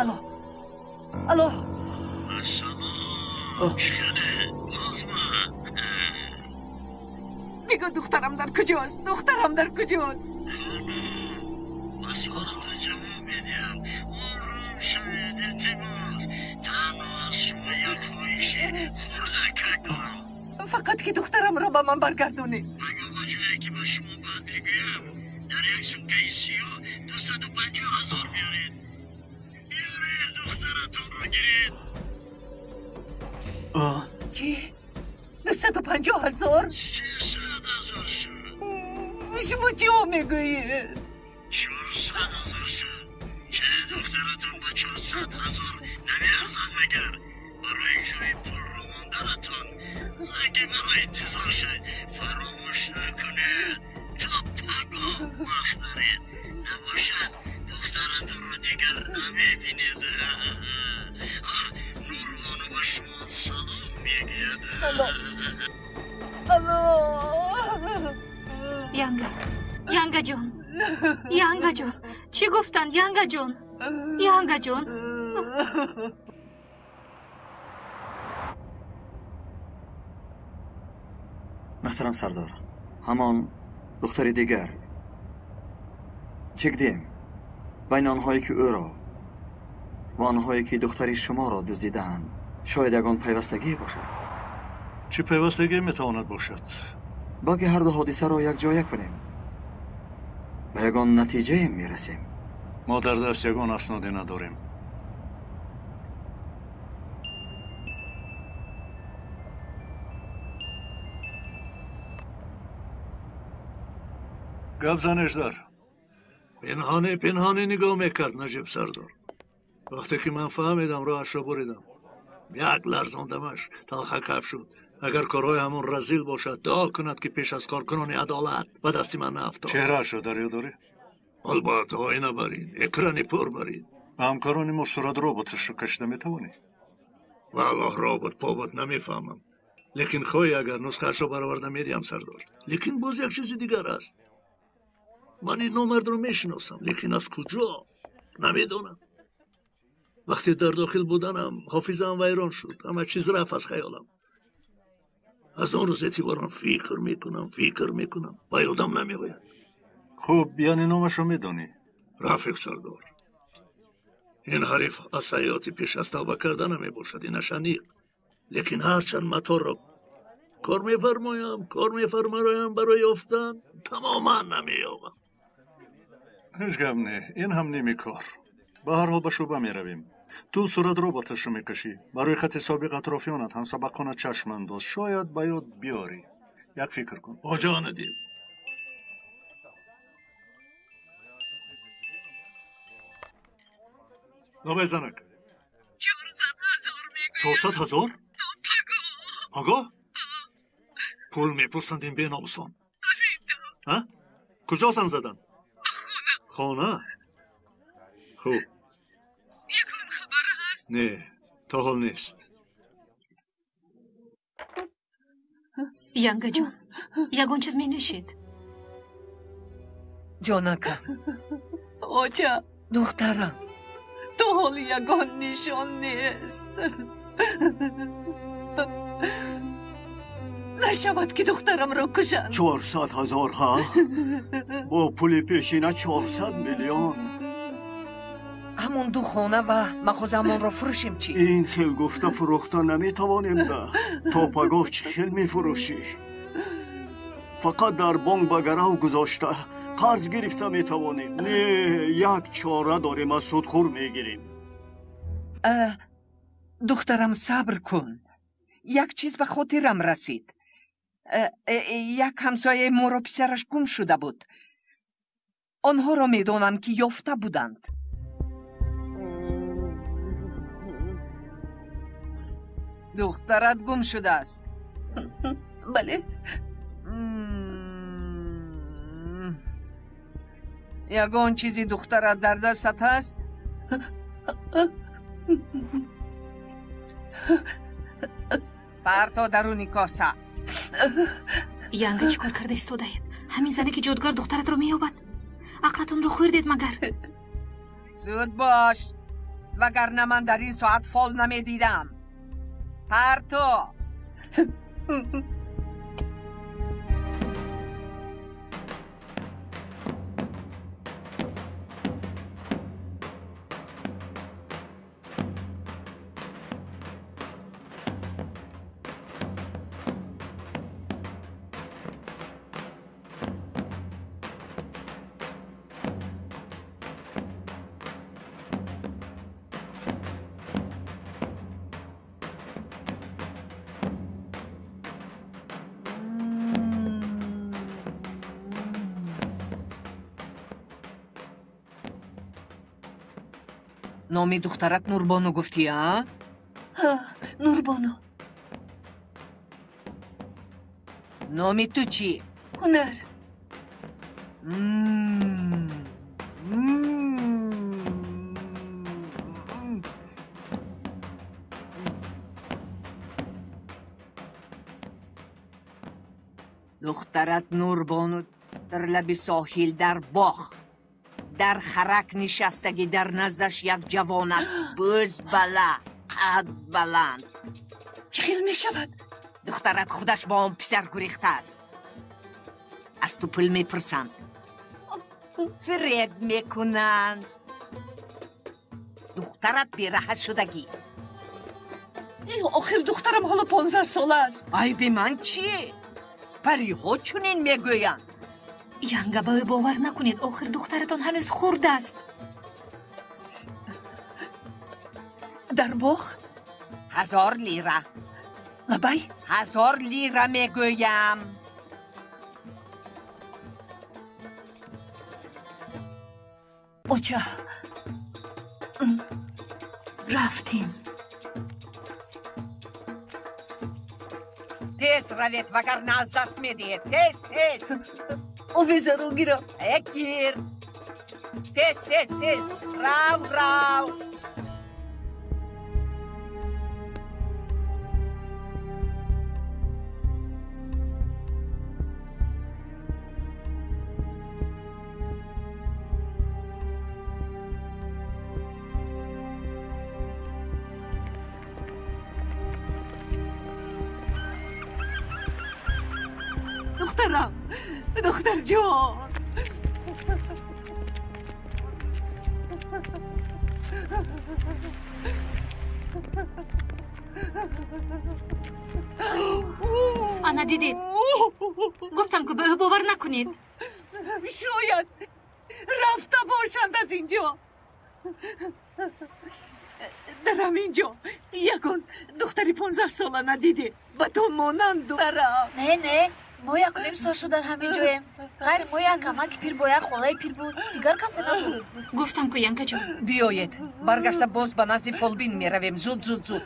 Алло, алло. Ассалом, чӣ хеле? Бозма. Бигӯ духтарам дар куҷост? Духтарам дар куҷост? Ба суолатон ҷавоб медиҳам. Ором шавед, илтимос. Танҳо аз шумо як хоҳиши хурдакак дорам. Фақат ки духтарамро ба ман баргардонед. Агар ба ҷое ки ба шумо баъд мегӯям, дар як сумкаи сиёҳ 250 000 биёред. Биёред, духтаратонро гиред. Чӣ? 250 000? 300 000 шуд. Шумо чӣ мегӯед? 400 000 шуд. Чӣ духтаратон ба 400 000 намеарзад магар? Барои ҷои пулро монданатон занге барои интизор шавед. Фаромӯш накунед. То пагоҳ вақт доред. Набошад духтаратонро дигар намебинед. Нурбону ба шумо салом мегӯяд. Алло, алло. Янга, Янгаҷон, Янгаҷон, чӣ гуфтанд, Янгаҷон, Янгаҷон? Муҳтарам сардор, ҳамон духтари дигар Чигдем, байни онҳое ки ӯро ва онҳое ки духтари шуморо дуздидаанд, шояд ягон пайвастагие бошад. Чӣ пайвастагие метавонад бошад? Балки ҳарду ҳодисаро якҷоя кунем, ба ягон натиҷае мерасем. Мо дар даст ягон асноде надорем. Гап занеждар. Пинҳонӣ пинҳонӣ нигоҳ мекард Наҷиб сардор. Вақте ки ман фаҳмидам, роҳашро буридам. Як ларзондамаш, талха каф шуд. Агар корҳои ҳамон разил бошад, дуо кунад ки пеш аз коркунони адолат ба дасти ман наафтод. Чеҳраашро дар ёд дорӣ? Албатта, оина барин, экрани пур барин. Ба ҳамкорони мо сурат роботашро кашида метавонӣ? Валлоҳ, робот побот намефаҳмам. Лекин хоҳӣ агар нусхаашро бароварда медиҳам, сардор. Лекин боз як чизи дигар аст. Ман ин номардро мешиносам, лекин аз куҷо намедонам. Вақте дар дохил буданам, ҳофизаам вайрон шуд, ҳама чиз рафт аз хаёлам. Аз он рӯз эътиборан фикр мекунам, фикр мекунам, ба ёдам намеояд. Хуб, яъне номашро медонӣ? Рафиқ сардор, ин ҳариф аз ҳаёти пеш аз тавба карда намебошад, инаш аниқ. Лекин ҳарчанд моторро кор мефармоям, кор мефармоям барои ёфтан, тамоман намеёбам. Ҳеҷ гап не, ин ҳам ними кор. Ба ҳар ҳол ба шӯъба меравем. Ту сурат роботашро мекашӣ. Барои хати собиқ атрофиёнат ҳамсабақона чашм андоз. Шояд ба ёд биёрӣ. Як фикр кун. Оҷона дил. Лобай занак. 400 000 мегӯям. 400 000? То пагоҳ. Пагоҳ? Пул мепурсанд ин беномусон. Ҳамин. Куҷо занг задан? Ба хона. Хона? Хуб. Ягон хабар ҳаст? Не, то ҳол нест. Янгаҷон, ягон чиз менӯшед? Ҷонакам. Оча. Духтарам, то ҳол ягон нишон нест. Нашавад, ки духтарамро кушанд. 400 000, ҳа? Бо пули пешина 400 миллион. Ҳамон ду хона ва мағозаамонро фурӯшем чӣ? Ин хел гуфта фурӯхта наметавонем да. То пагоҳ чӣ хел мефурӯшӣ? Фақат дар бонк ба гарав гузошта қарз гирифта метавонем. Не, як чора дорем, аз судхӯр мегирем. Духтарам, сабр кун, як чиз ба хотирам расид. Як ҳамсояи моро писараш гум шуда буд. Онҳоро медонам, ки ёфта буданд. Духтарат гум шудааст? Бале. Ягон чизи духтарат дар дастат ҳаст? Парто даруни коса. Янга, чӣ кор карда истодаед? Ҳамин зане ки ҷодугар духтаратро меёбад? Ақлатонро хӯрдед магар? Зуд бош, вагарна ман дар ин соат фол намедидам. Парто. Номи духтарат Нурбону гуфтӣ, а? Ҳа, Нурбону. Номи ту чӣ? Ҳунар. М. М. Духтарат Нурбону дар лаби соҳил, дар боғ, дар харак нишастагӣ. Дар наздаш як ҷавон аст, бӯз бала, қад баланд. Чӣ хел мешавад? Духтарат худаш бо он писар гурехтааст. Аз ту пул мепурсанд, фиреб мекунанд. Духтарат бераҳа шудагӣ. Охир духтарам ҳоло 15 сола аст. Айби ман чӣ? Париҳо чунин мегӯянд. Янга, ба ӯ бовар накунед, охир духтаратон ҳанӯз хурд аст. Дар боғ? 1000 лира. Лабай? 1000 лира мегӯям. Оча. Рафтем. Тез равед, вагарна аз даст медиҳед. Тез, тез. Овезаро гирам? Э, гир. Тез, тез, тез, рав, рав. Духтарам, духтарҷон. Ана, дидед, гуфтам, ки ба ӯ бовар накунед. Шояд рафта бошанд аз ин ҷо. Дар ҳамин ҷо ягон духтари 15-сола надидед, ба ту монанд, духтарам? Не, не. Мо якуним сол шуд дар ҳамин ҷоем. Ғайри мо як амаки пир бо як холаи пир буд, дигар касе набуд. Гуфтам ку, Янкаҷон. Биёед, баргашта боз ба назди фолбин меравем. Зуд, зуд, зуд.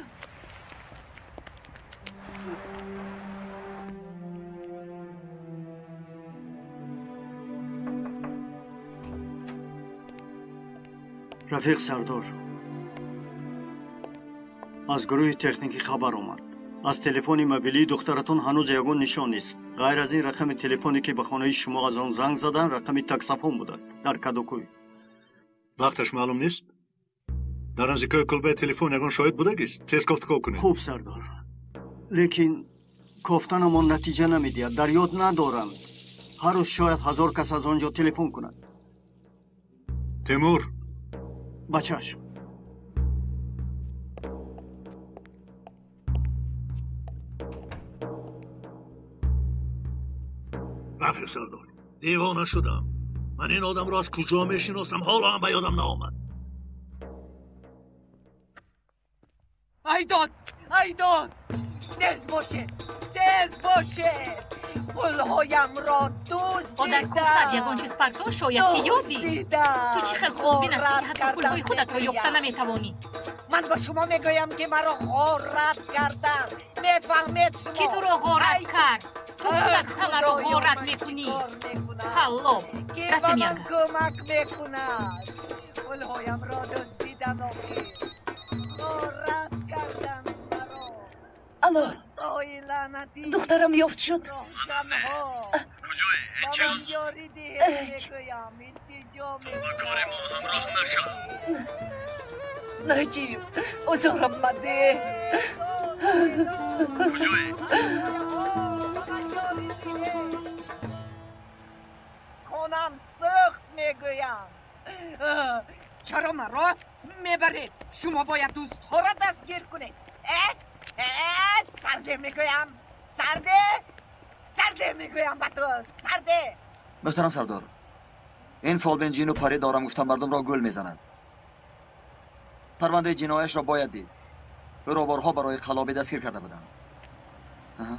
Рафиқ сардор, аз гурӯҳи техникӣ хабар омад. Аз телефони мобилии духтаратон ҳанӯз ягон нишон нест. Ғайр аз ин рақами телефоне ки ба хонаи шумо аз он занг задан, рақами таксофон будааст дар Кадукӯй. Вақташ маълум нест? Дар наздикои кулбаи телефон ягон шоҳид будагист? Тез кофтуков кунед. Хуб, сардор, лекин кофтанамон натиҷа намедиҳад. Дар ёд надоранд. Ҳар рӯз шояд 1000 кас аз он ҷо телефон кунад. Темур, ба чашм. Рафиқ сардор, девона шудам. Ман ин одамро аз куҷо мешиносам? Ҳоло ҳам ба ёдам наомад. Айдод, айдод, тез бошед, тез бошед, пулҳоямро дуздиданд. Одар кӯсад ягон чиз партош, шояд ки ёбӣ. Ту чӣ хел худбин ҳастӣ, ки ҳатто пулҳои худатро ёфта наметавонӣ? Ман ба шумо мегӯям, ки маро ғорат карданд. Мефаҳмед шумо? Ки туро ғорат кард? Ту худат ҳамаро ғорат мекунӣ. Қаллоб. Ки ба Рафтем, ман Янка. кӯмак мекунад? Пулҳоямро дуздиданд, охир ғорат карданд маро. Алло, Дӯстои лаънатӣ. духтарам ёфт шуд? Роҳзанҳо. Куҷое? Ба Чӣ ман ёрӣ диҳед, мегӯям, илтиҷо Ба кори мо ҳамроҳ нашав. Наҷиб, озорам мадеҳ. Куҷое? Хонам сӯхт, мегӯям. Чаро маро мебаред? Шумо бояд дӯстҳоро дастгир кунед. Э, э, сарде мегӯям, сарде, сарде мегӯям ба ту, сарде. Муҳтарам сардор, ин фолбин ҷину парӣ дорам гуфта мардумро гул мезанад. Парвандаи ҷинояшро бояд дид. Ӯро борҳо барои қаллобӣ дастгир карда буданд. Аҳа.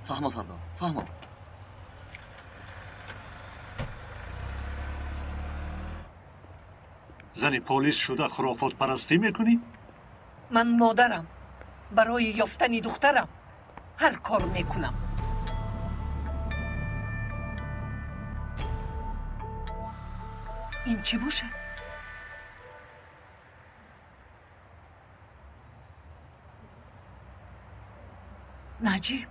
Фаҳмо, сардор, фаҳмо. Зани полис шуда хурофотпарастӣ мекунӣ? Ман модарам. Барои ёфтани духтарам ҳар кор мекунам. Ин чӣ бошад? Наҷиб,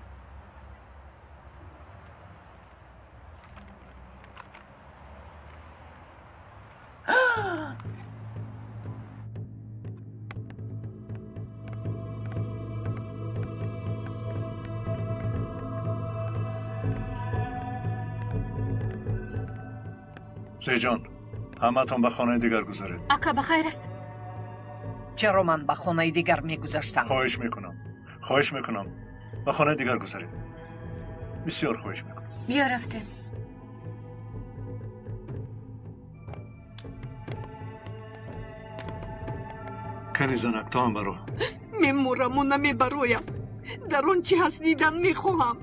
Зеҷон, ҳамаатон ба хонаи дигар гузаред. Ака, ба хайр аст? Чаро ман ба хонаи дигар мегузаштам? Хоҳиш мекунам, хоҳиш мекунам, ба хонаи дигар гузаред. Бисёр хоҳиш мекунам. Биё, рафтем. Кани занак, ту ҳам баро. Мемураму намебароям. Дар он чӣ ҳаст дидан мехоҳам.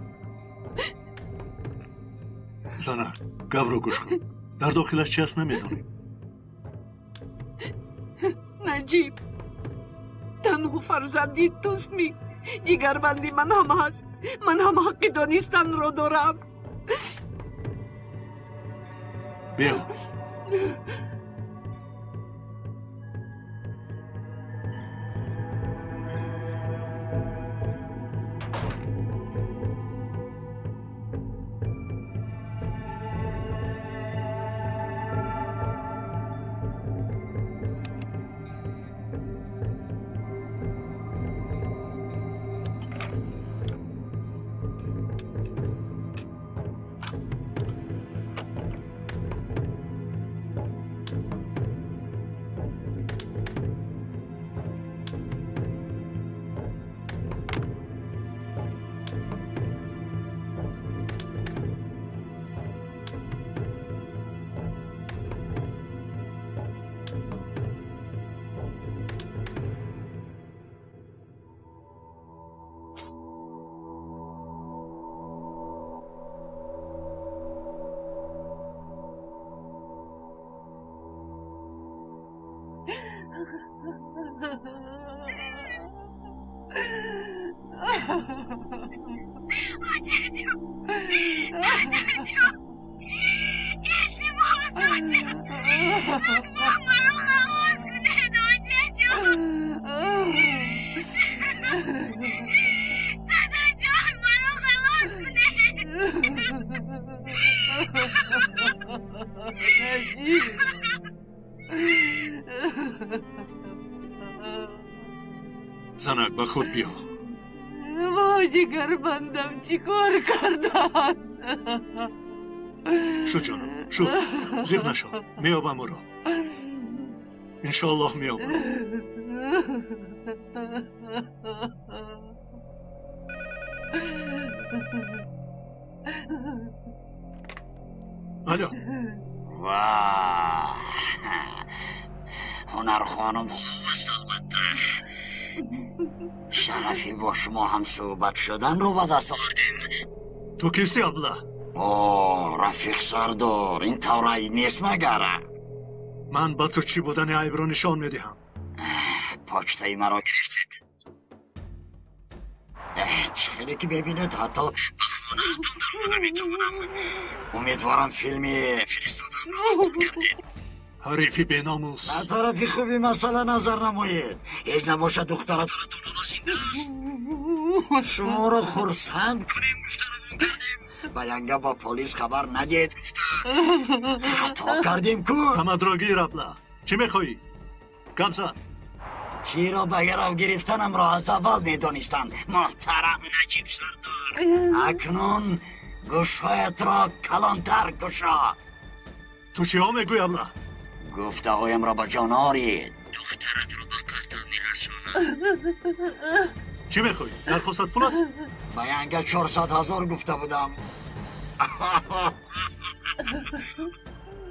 Занак, гапро гӯш кун. Дар дохилаш чи ҳаст намедонем. Наҷиб, танҳо фарзанди туст ми? Ҷигарбанди ман ҳам ҳаст. Ман ҳам ҳаққи донистанро дорам. Биё. Очаҷон, дадаҷон, илтимос, оча, лутфан маро халос кунед, очаҷон. Дадаҷон, маро халос кунед. Наҷиб. Занак, ба худ биё. Ҷигарбандам чӣ кор карданд? Шуд, ҷонам, шуд, зиқ нашав, меёбам ӯро, иншоаллоҳ меёбам. Алло. Ва ҳунархонум хуб аст, албатта. Шарафи бо шумо ҳамсӯҳбат шуданро ба даст овардем. Ту кисти, абла? О, рафиқ сардор, ин тавр айб нест магара? Ман ба ту чӣ будани айбро нишон медиҳам. Почтаи маро гирифтед? Чӣ хеле ки мебинед, ҳатто ба хонаатон даромада метавонам. Умедворам, филми фиристодамро қабул кардед. Ҳарифи беномус. Ба тарафи хуби масъала назар намоед. Ҳеҷ набошад, духтаратон ҳоло зинда аст. Шуморо хурсанд кунем гуфта равон кардем. Ба янга ба полис хабар надиҳед гуфта хато кардем ку. Тамадро гир, абла. Чӣ мехоҳӣ? Гап зан. Киро ба гарав гирифтанамро аз аввал медонистам, муҳтарам Наҷиб сардор. Акнун гӯшҳоятро калонтар кушо. Ту чиҳо мегӯӣ, абла? Гуфтаҳоямро ба ҷон оред. Духтаратро ба қатл мерасонам. Чӣ мехоҳӣ? Дархостат пул аст? Ба янга 400 000 гуфта будам.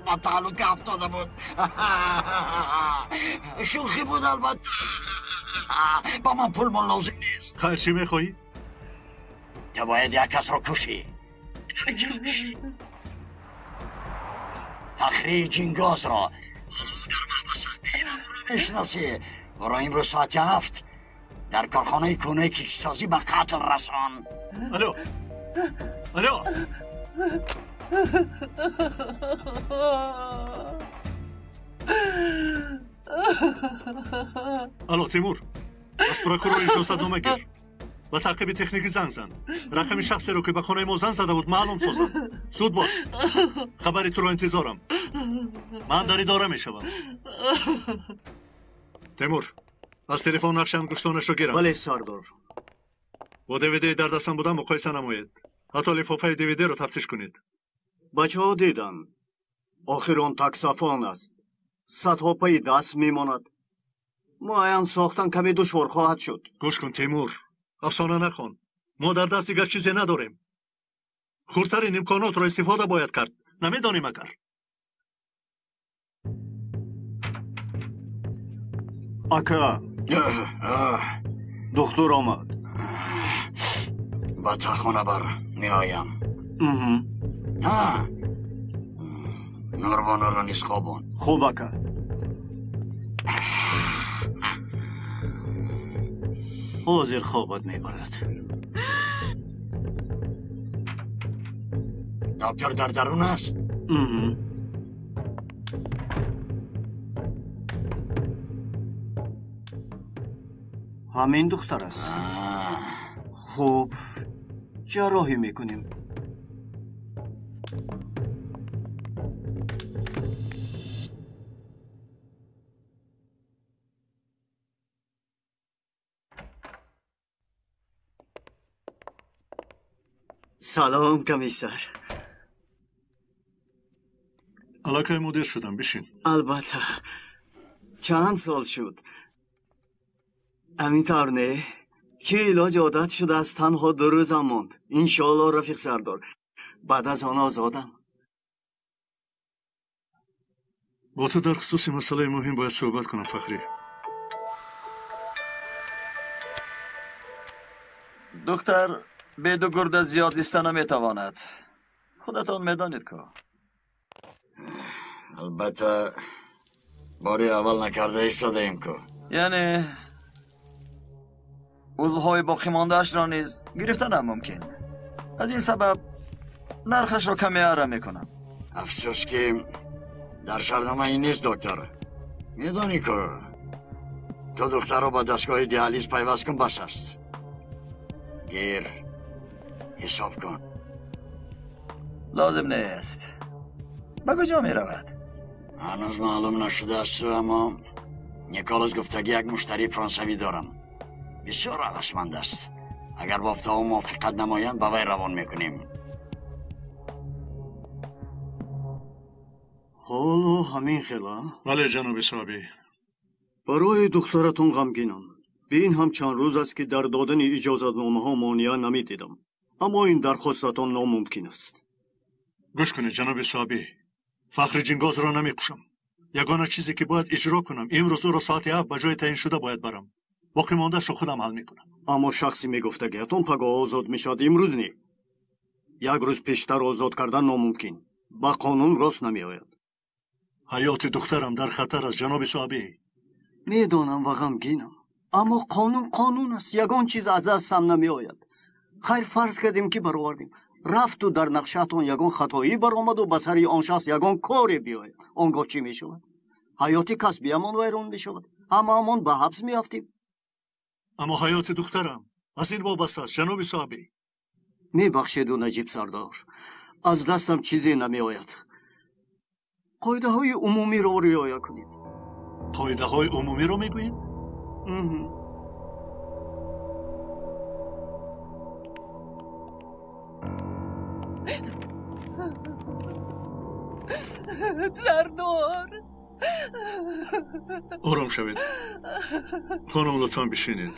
Ба таҳлука афтода буд. Шӯхӣ буд, албатта. Ба ман пулмон лозим нест. Хайр, чӣ мехоҳӣ? Ту бояд як касро кушӣ. Киро кушӣ? Фахрии Ҷингозро. Ҳоло дар маҳбас аст. Ӯро мешиносӣ. Ӯро имрӯз соати 7 дар корхонаи кӯҳнаи кишсозӣ ба қатл расон. Алло, алло. Алло, Тимур, аз прокурор иҷозатнома гир, ба таъқиби техникӣ занг зан. Рақами шахсеро, ки ба хонаи мо занг зада буд, маълум созанд. Зуд бош, хабари туро интизорам. Ман дар идора мешавам. Тимур, аз телефон нақши ангуштонашро гирам. Бале, сардор. Бо ДВД дар дастам буда муқоиса намоед. Ҳатто лифофаи ДВДро тафтиш кунед. Бачаҳо диданд, охир он таксофон аст, садҳо пайи даст мемонад. Муайян сохтан каме душвор хоҳад шуд. Гӯш кун, Тимур, афсона нахон. Мо дар даст дигар чизе надорем. Хурдтарин имконотро истифода бояд кард. Намедонем агар Ака, духтур омад. Ба тахона бар, меоям. Нурбонуро низ хобон. Хуб, ака. Ҳозир хобат мебарад. Доктор дар дарун аст? Ҳамин духтар аст. Хуб, ҷарроҳӣ мекунем. Салом, комиссар. Аллакай мудир шудам, бишин. Албатта, чанд сол шуд. Ҳамин тавр, не? Чӣ илоҷ, одат шудааст. Танҳо 2 рӯзам монд, иншоалло, рафиқ сардор. Баъд аз он озодам. Бо ту дар хусуси масъалаи муҳим бояд суҳбат кунам, Фахрӣ. Духтар беду гурда зиёд зиста наметавонад, худатон медонед ку. Албатта, бори аввал накарда истодаем ку. Яъне Узвҳои боқимондаашро низ гирифтанам мумкин. Аз ин сабаб нархашро каме ара мекунам. Афсӯс, ки дар шартнома ин нест, доктор. Медонӣ ку, ту духтарро ба дастгоҳи диализ пайваст кун, бас аст. Гир, ҳисоб кун. Лозим нест. Ба куҷо меравад? Ҳанӯз маълум нашудааст, аммо Николас гуфтагӣ як муштарии фаронсавӣ дорам. Бисёр ҳавасманд аст. Агар бофтаҳо мувофиқат намоянд, ба вай равон мекунем. Ҳоло ҳамин хела? Бале, ҷаноби соҳибӣ. Барои духтаратон ғамгинам. Бе ин ҳам чанд рӯз аст, ки дар додани иҷозатномаҳо монеа намедидам. Аммо ин дархостатон номумкин аст. Гӯш кунед, ҷаноби соҳибӣ. Фахри Ҷингозро намекушам. Ягона чизе, ки бояд иҷро кунам, имрӯз ӯро соати 7 ба ҷои таъиншуда бояд барам. Боқӣ мондаашро худам ҳал мекунам. Аммо шахси мегуфтагиятон пагоҳ озод мешавад, имрӯз не. Як рӯз пештар озод кардан номумкин. Ба қонун рост намеояд. Ҳаёти духтарам дар хатар аст, ҷаноби соҳибӣ. Медонам ва ғамгинам. Аммо қонун қонун аст. Ягон чиз аз дастам намеояд. Хайр, фарз кардем, ки баровардем. Рафту дар нақшаатон ягон хатоӣ баромаду ба сари он шахс ягон коре биёяд. Он гоҳ чӣ мешавад? Ҳаёти касбиямон вайрон мешавад. Ҳамаамон ба ҳабс меафтем. Аммо ҳаёти духтарам аз ин вобаста аст, ҷаноби соҳибӣ. Мебахшеду, Наҷиб сардор. Аз дастам чизе намеояд. Қоидаҳои умумиро риоя кунед. Қоидаҳои умумиро мегӯед? Сардор, ором шавед, хонум, лутфан бишинед.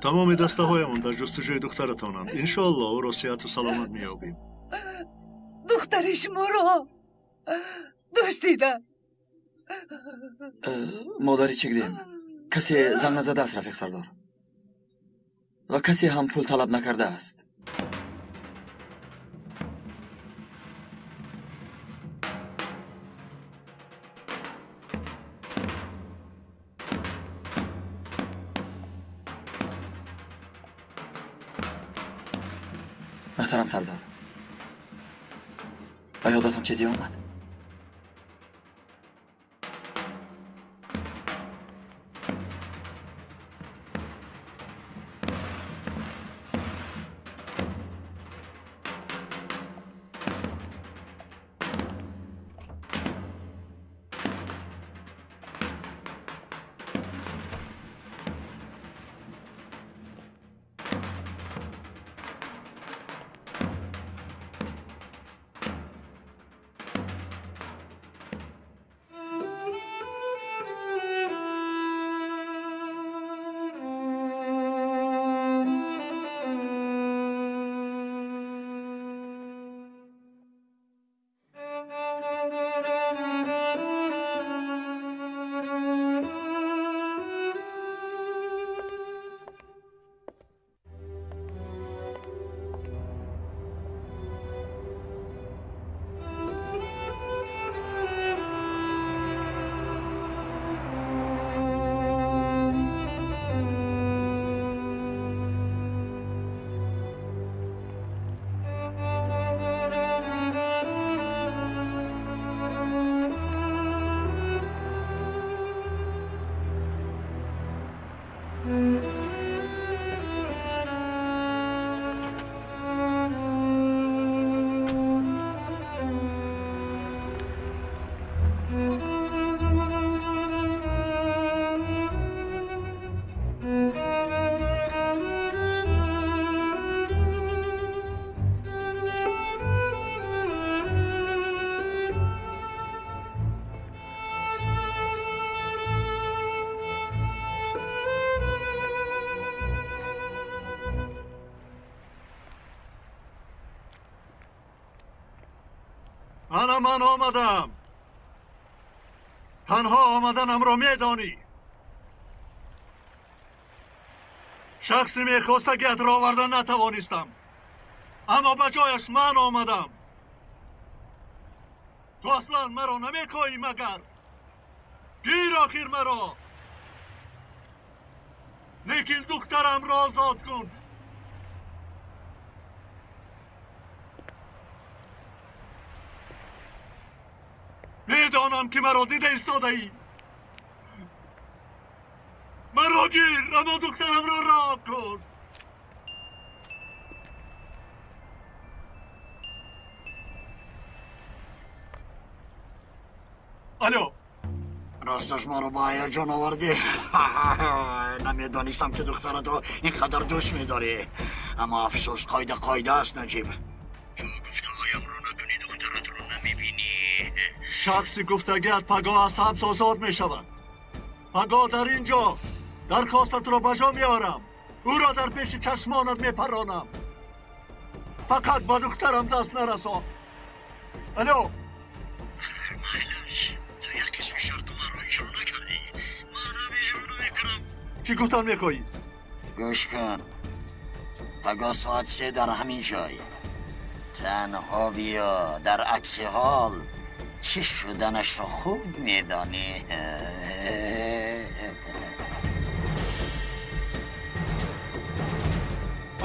Тамоми дастаҳоямон дар ҷустуҷӯи духтаратонанд. Иншоалло, ӯро сиҳату саломат меёбем. Духтари шуморо дуздида. Модари Чигдем, касе занг назадааст, рафиқ сардор, ва касе ҳам пул талаб накардааст. Муҳтарам сардор, ба ёдатон чизе омад? Ана ман омадам. Танҳо омаданамро медонӣ. Шахси мехостагиатро оварда натавонистам. Аммо ба ҷояш ман омадам. Ту аслан маро намехоҳӣ магар? Гир охир маро. Лекин духтарамро озод кун. Медонам ки маро дида истодаӣ. Маро гир, аммо духтарамро раҳо кун. Алло. Росташ маро ба ҳаяҷон овардӣ. Намедонистам ки духтаратро ин қадар дӯст медорӣ. Аммо афсӯс, қоида қоида аст, Наҷиб. Ту гуфтаҳоямро накунӣ, духтаратро намебинӣ. Шахси гуфтагиат пагоҳ аз ҳабс озод мешавад. Пагоҳ дар ин ҷо дархостатро ба ҷо меорам. Ӯро дар пеши чашмонат мепаронам. Фақат ба духтарам даст нарасон. Алло. Хайр, майлаш. Ту як қисми шарти маро иҷро накардӣ. Манам иҷро намекунам. Чӣ гуфтан мехоҳӣ? Гӯш кун. Пагоҳ соат 3 дар ҳамин ҷой. Танҳо биё. Дар акси ҳол чӣ шуданашро хуб медонӣ.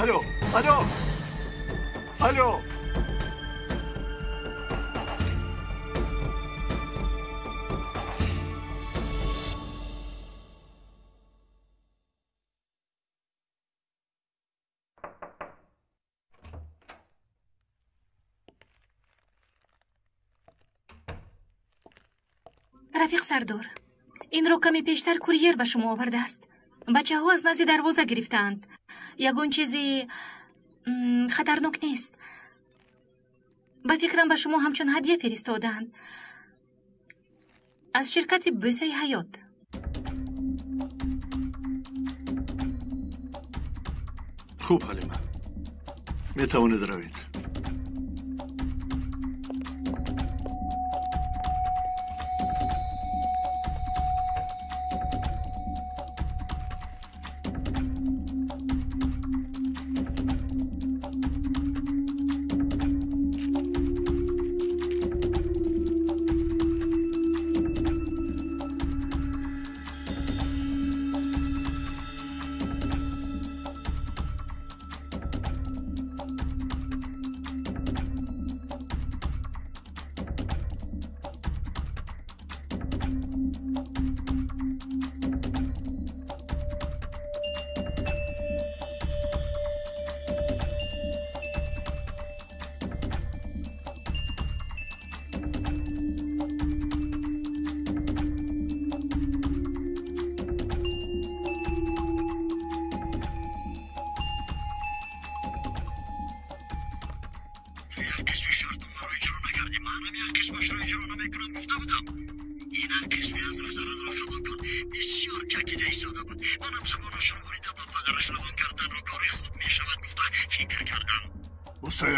Алло, алло, алло. Рафиқ Сардор, инро каме пештар курьер ба шумо овардааст. Бачаҳо аз назди дарвоза гирифтаанд. Ягон чизи хатарнок нест. Ба фикрам ба шумо ҳамчун ҳадя фиристодаанд. Аз ширкати Бӯсаи ҳаёт. Хуб, Ҳалима, метавонед равед.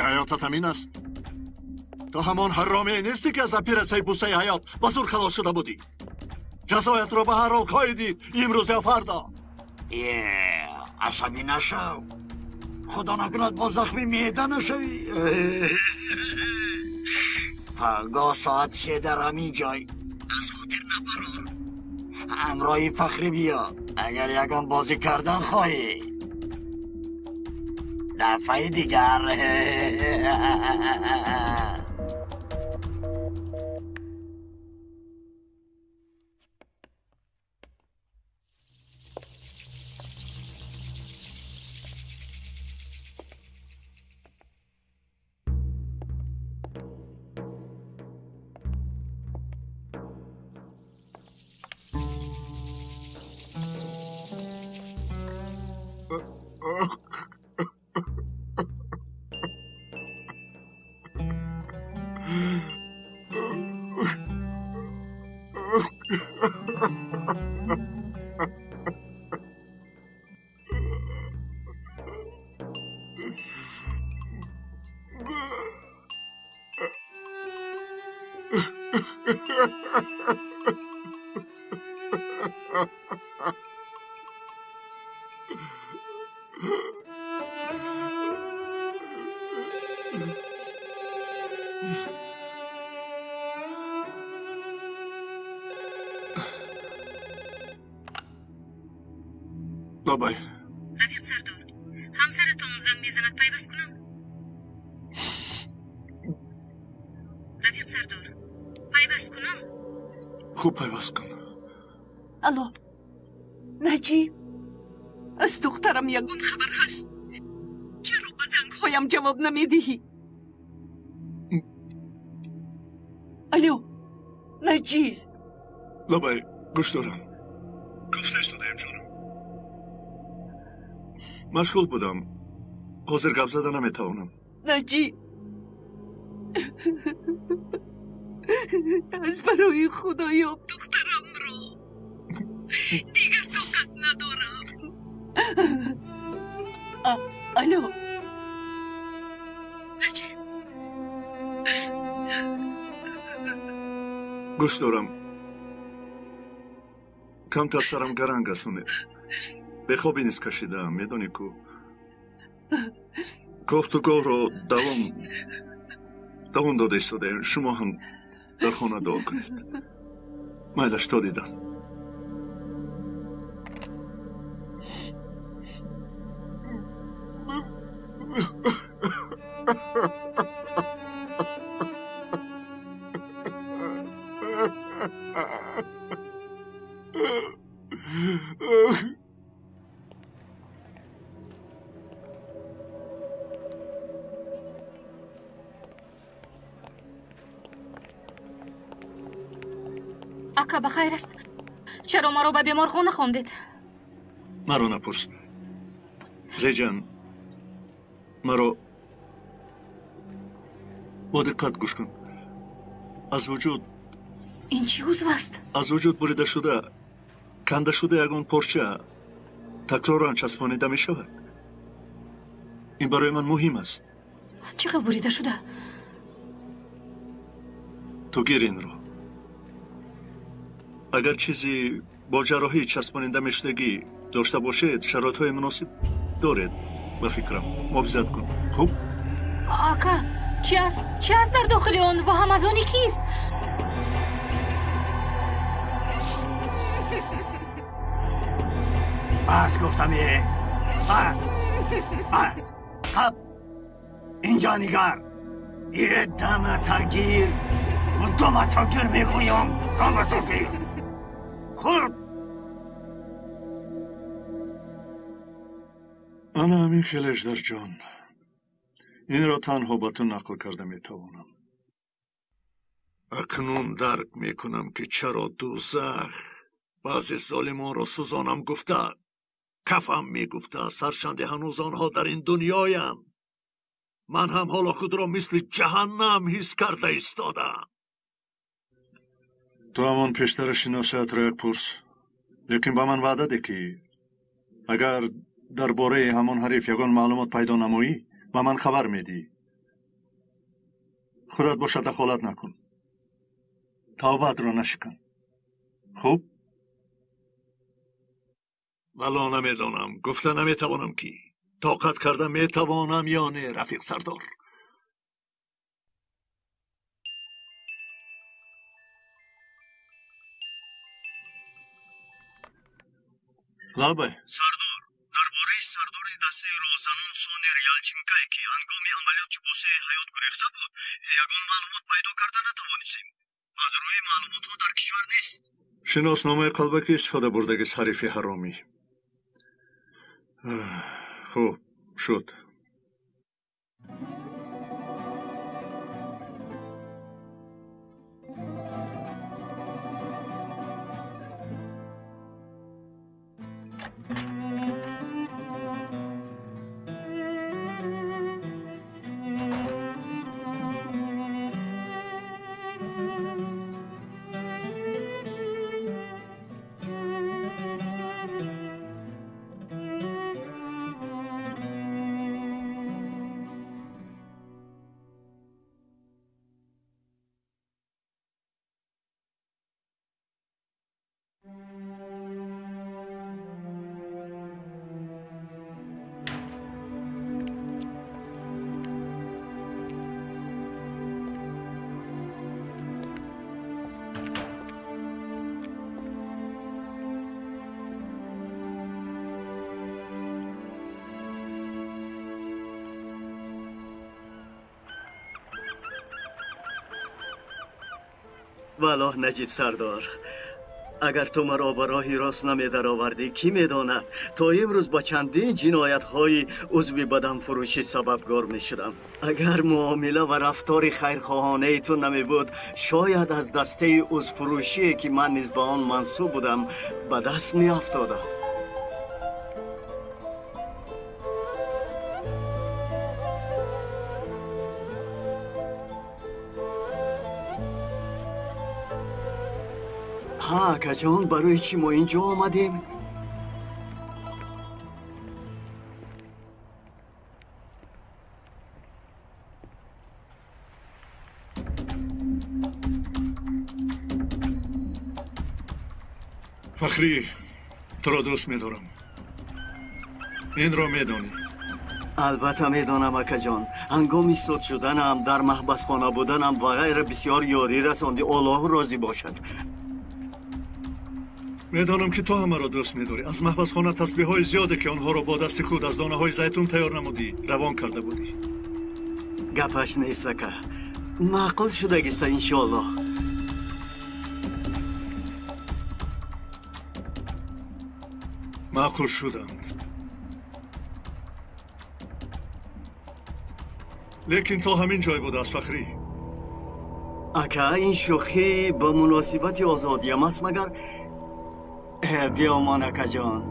Ҳаётат ҳамин аст. Ту ҳамон ҳаромие нестӣ, ки аз оператсияи бусаи ҳаёт ба зур халос шуда будӣ. Ҷазоятро ба ҳар ҳол хоҳӣ дид, имрӯз ё фардо. Асабӣ нашав. Худо накунад боз захми меъда нашавӣ. Пагоҳ соат 3 дар ҳамин ҷой. Аз хотир набарор. Ҳамроҳи Фахрӣ биё, агар ягон бозӣ кардан хоҳӣ. Дафъаи дигар. Лабай. Рафиқ Сардор, ҳамсаратон занг мезанад, пайваст кунам? Рафиқ Сардор, пайваст кунам? Хуб, пайваст кун. Алло, Наҷиб, аз духтарам ягон хабар ҳаст? Чаро ба зангҳоям ҷавоб намедиҳӣ? Алло, Наҷиб. Лабай, гӯш дорам. Гуфта истодаем, ҷонам. Машғул будам. Ҳозир гап зада наметавонам. Наҷиб, аз барои Худоёб духтарамро. Дигар тоқат надорам. Алло. Наҷиб. Гӯш дорам. Камтар сарам гаранг аст, Умед. Бехобӣ низ кашидаам, медонӣ ку. Кофтугоҳро давом дода истодаем. Шумо ҳам дар хона дуо кунед. Майлаш, то дидан. Ака, ба хайр аст? Чаро маро ба беморхона хондед? Маро напурс. Зеҷан, маро бо диққат гӯш кун. Аз вуҷуд Ин чӣ узв аст? Аз вуҷуд бурида шуда, канда шуда ягон порча такроран часпонида мешавад. Ин барои ман муҳим аст. Чӣ хел бурида шуда? Ту гир инро. Агар чизи бо ҷарроҳӣ часпонида мешудагӣ дошта бошед, шароитҳои муносиб доред, ба фикрам. Муҳофизат кун. Хуб? Ака, чӣ аст? Чӣ аст дар дохили он ва ҳам аз они кист? Бас гуфтам, е. Бас. Бас. Хаб. Инҷа нигар. Е дамата гир. Дамата гир мегӯям. Дамата гир. Хуб. Ана ҳамин хел, Эждарҷон. Инро танҳо ба ту нақл карда метавонам. Акнун дарк мекунам, ки чаро дузах баъзе золимонро сӯзонам гуфта кафам мегуфтааст, ҳарчанде ҳанӯз онҳо дар ин дунёянд. Ман ҳам ҳоло худро мисли ҷаҳаннам ҳис карда истодаам. Ту ҳамон пештара шиносиятро як пурс, лекин ба ман ваъда де, ки агар дар бораи ҳамон ҳариф ягон маълумот пайдо намоӣ, ба ман хабар медиҳӣ. Худат бошад, дахолат накун. Тавбаатро нашикан. Хуб? Вало намедонам, гуфта наметавонам, ки тоқат карда метавонам ё не, рафиқ Сардор. Лабай. Сардор, дар бораи сардори дастаи роҳзанон Сонер Ялчинкай, ки ҳангоми амалиёти босеи ҳаёт гурехта буд, ягон маълумот пайдо карда натавонистем. Аз рӯи маълумотҳо дар кишвар нест. Шиносномаи қалбакӣ истифода бурдаги ҳарифи ҳаромӣ. Хуб шуд. Валлоҳ Наҷиб сардор, агар ту маро ба роҳи рост намедаровардӣ, кӣ медонад то имрӯз ба чандин ҷиноятҳои узви баданфурӯшӣ сабабгор мешудам. Агар муомила ва рафтори хайрхоҳонаи ту намебуд, шояд аз дастаи узвфурӯшие ки ман низ ба он мансуб будам ба даст меафтодам. Ҳа, акаҷон, барои чӣ мо инҷо омадем? Фахрӣ, туро дӯст медорам. Инро медонӣ. Албатта медонам, акаҷон. Ҳангоми суд шуданам, дар маҳбасхона буданам ва ғайра бисёр ёрӣ расондӣ. Аллоҳ розӣ бошад. Медонам ки ту ҳамаро дӯст медорӣ. Аз маҳбасхона тасбиҳҳои зиёде ки онҳоро бо дасти худ аз донаҳои зайтун тайёр намудӣ, равон карда будӣ. Гапаш нест, ака. Маъқул шудагиста, иншоаллоҳ. Маъқул шуданд. Лекин то ҳамин ҷой будааст, Фахрӣ. Ака, ин шӯхӣ ба муносибати озодиям аст магар? Биёмон, акаҷон.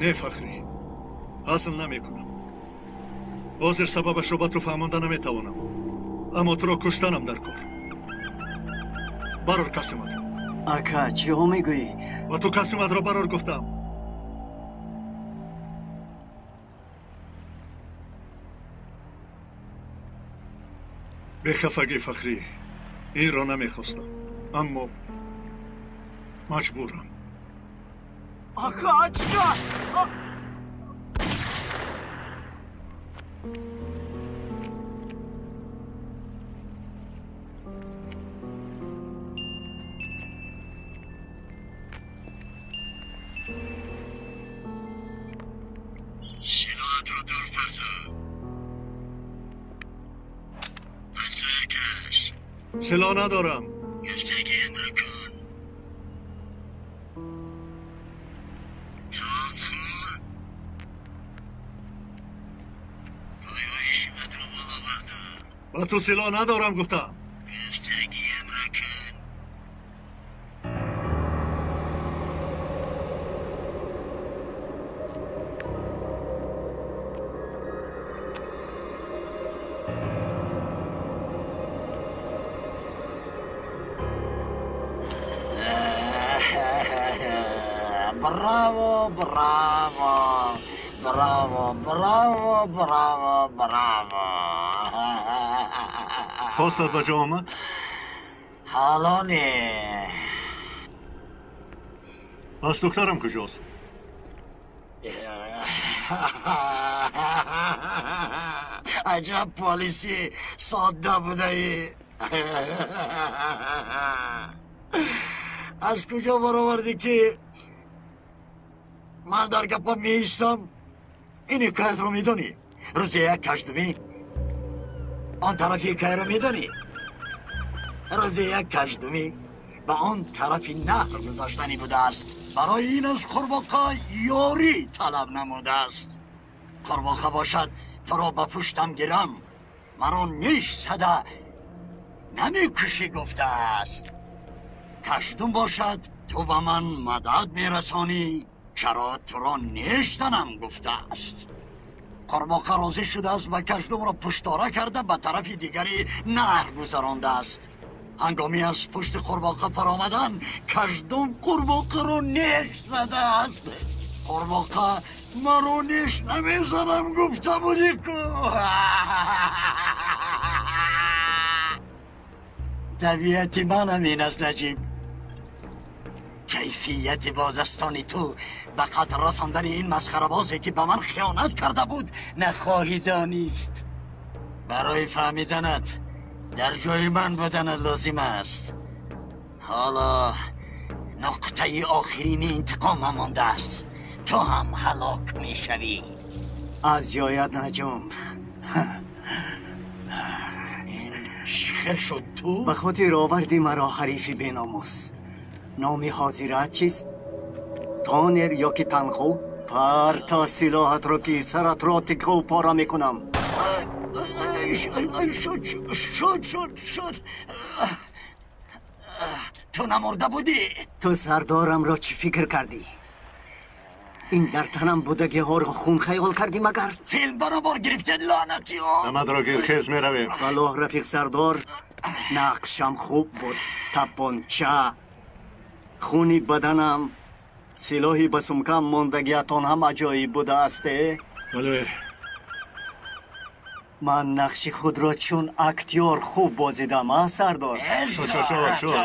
Не, Фахрӣ, ҳазл намекунам. Ҳозир сабабашро ба ту фаҳмонда наметавонам, аммо туро куштанам дар кор. Барор костюматро. Ака, чиҳо мегӯӣ? Ба ту костюматро барор гуфтам. Бехафагӣ, Фахрӣ, инро намехостам, аммо маҷбурам. Ака, чика? Силоҳатро дур парто. Палтоя каш. Силоҳ надорам. Гуфтагиамро кун. Тоб хӯр. Пойҳои шиматро боло бардор. Ба ту силоҳ надорам гуфтам. Гуфтагиамро кун. Браво, браво, браво, браво, браво, браво. Хостат ба ҷо омад? Ҳоло не. Пас духтарам куҷост? Аҷаб полиси содда будаӣ. Аз куҷо баровардӣ ки ман дар гапа меистам? Ин ҳикоятро медонӣ? Рӯзе як каштумӣ он тарафи ҳикояро медонӣ? Рӯзе як каштумӣ ба он тарафи наҳр гузаштанӣ будааст. Барои ин аз қурбоқа ёрӣ талаб намудааст. Қурбоқа бошад туро ба пуштам гирам, маро неш зада намекушӣ гуфтааст. Каштум бошад ту ба ман мадад мерасонӣ, чаро туро неш занам гуфтааст. Қурбоқа розӣ шудааст ва каштумро пуштора карда ба тарафи дигари наҳр гузарондааст. Ҳангоми аз пушти қурбоқа фаромадан, каштум қурбоқаро неш задааст. Қурбоқа маро неш намезанам гуфта будӣ ку. Табиати манам ин аст, Наҷиб. Кайфияти бо дастони ту ба қатл расондани ин масхарабозе ки ба ман хиёнат карда буд нахоҳӣ донист. Барои фаҳмиданат дар ҷои ман буданат лозим аст. Ҳоло нуқтаи охирини интиқомам мондааст. Ту ҳам ҳалок мешавӣ. Аз ҷоят наҷумб. Ин чӣ хел шуд ту? Ба хотир оварди маро ҳарифи беномус. Номи ҳозираат чист? Тонер ё ки Танхо? Парта силоҳатро ки саратро тиккаву пора мекунам. Шуд, шуд, шуд, шуд. Ту намурда будӣ? Ту сардорамро чӣ фикр кардӣ? Ин дар танам будагиҳоро хун хаёл кардӣ магар? Филм баробар гирифтед, лаънатиҳо! Намадро гир, хез, меравем. Валлоҳ, рафиқ сардор, нақшам хуб буд. Тапонча, хуни баданам, силоҳи ба сумкам мондагиатон ҳам аҷоиб будааст, э? Бале. Ман нақши худро чун актёр хуб бозидам, а, сардор? Шуд, шуд, шуд, шуд.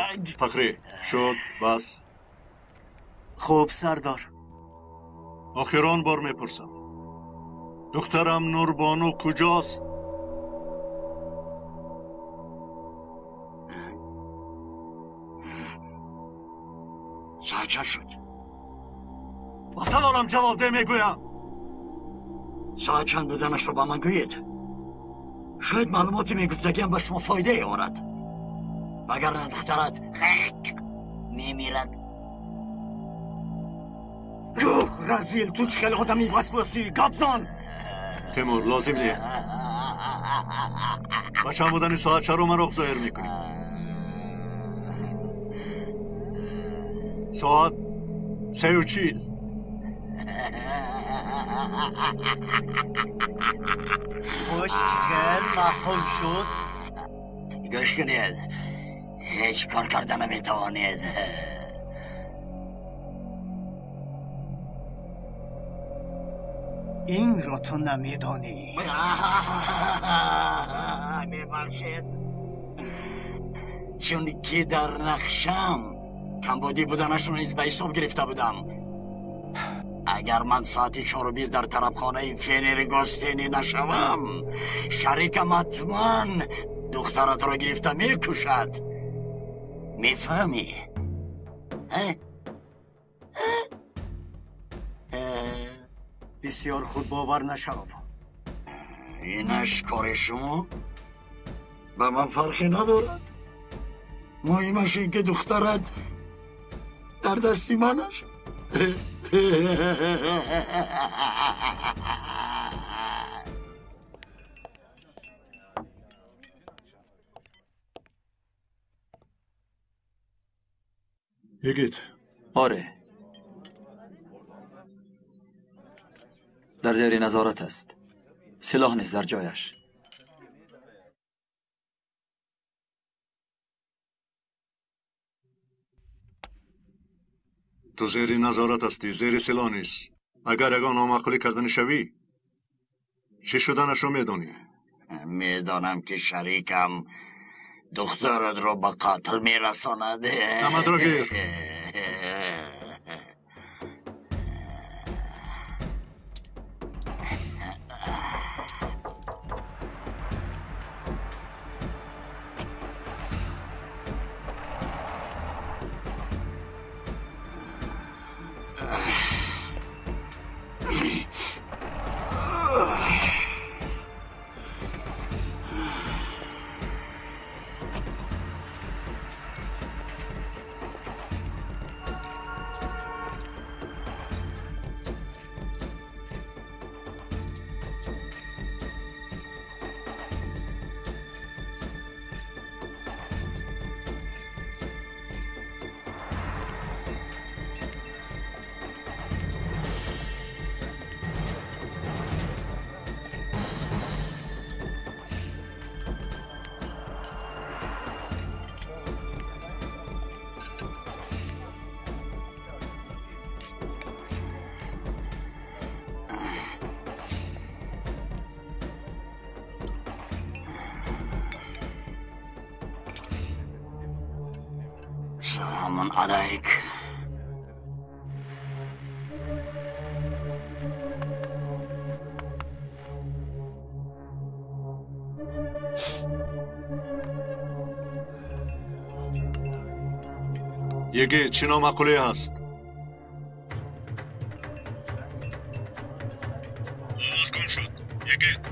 Фахрӣ, шуд, бас. Хуб, сардор. Охирон бор мепурсам. Духтарам Нурбону куҷост? Соат чанд шуд? Ба саволам ҷавоб деҳ, мегӯям. Соат чанд буданашро ба ман гӯед. Шояд маълумоти мегуфтагиам ба шумо фоидае орад. Вагарна духтарат мемирад. Юх, разил, ту чӣ хел одами васвасӣ, гап зан! Темур, лозим не. Ба чанд будани соат чаро мароқ зоҳир мекунӣ? Соат 3:40. Хуш, чӣ хел маъқул шуд? Гӯш кунед, ҳеҷ кор карда наметавонед. Инро ту намедонӣ. Мебахшед, чунки дар нақшам камбудӣ буданашро низ ба ҳисоб гирифта будам. Агар ман соати 4:20 дар тарабхонаи Фенери Гостини нашавам, шарикам ҳатман духтаратро гирифта мекушад. Мефаҳмӣ? Бисёр худбовар нашав. Инаш кори шумо? Ба ман фарқе надорад. Муҳимаш ин ки духтарат дар дасти ман аст. Йигит. Оре. Дар зери назорат аст. Силоҳ низ дар ҷояш. Ту зери назорат ҳастӣ, зери силоҳ низ. Агар ягон номаъқулӣ карда нашавӣ, чӣ шуданашро медонӣ? Медонам ки шарикам духтаратро ба қатл мерасонад. Намадро гир. Саламун алайк. Йигит, чӣ номаъқулӣ ҳаст? Овоз гум шуд. Йигит.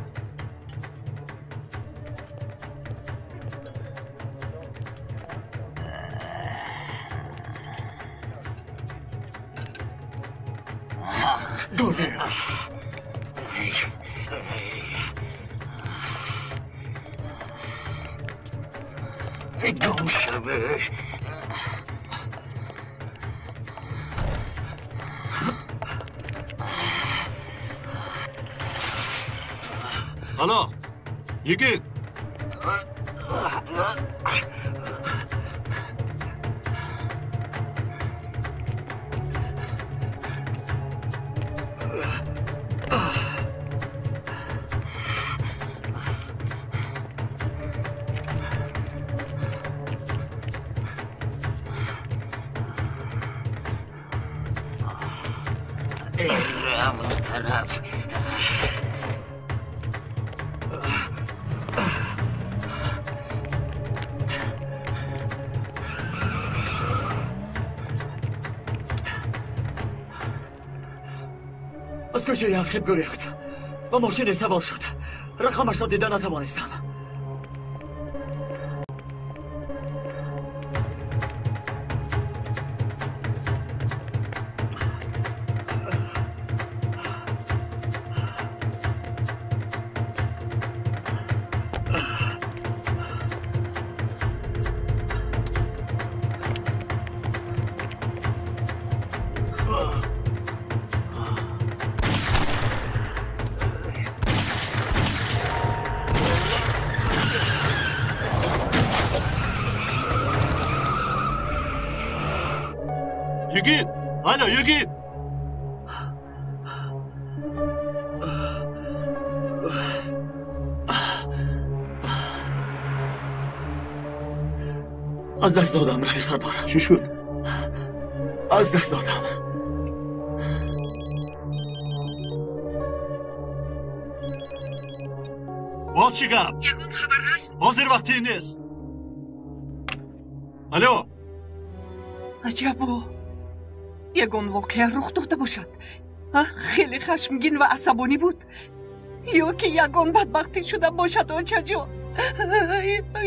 Гурехт. Гум шавеш. Алло, йигит. Тараф. Аз кӯчаи ақиб гурехт. Ба мошине савор шуд. Рақамашро дида натавонистам. Йигит! Алло, Йигит! Аз даст додам, раис сардор. Чӣ шуд? Аз даст додам. Боз чӣ гап? Ягон хабар ҳаст? Ҳозир вақти нест. Алло! Аҷабо! Ягон воқеа рух дода бошад. Хеле хашмгин ва асабонӣ буд. Ё ки ягон бадбахтӣ шуда бошад, очаҷон.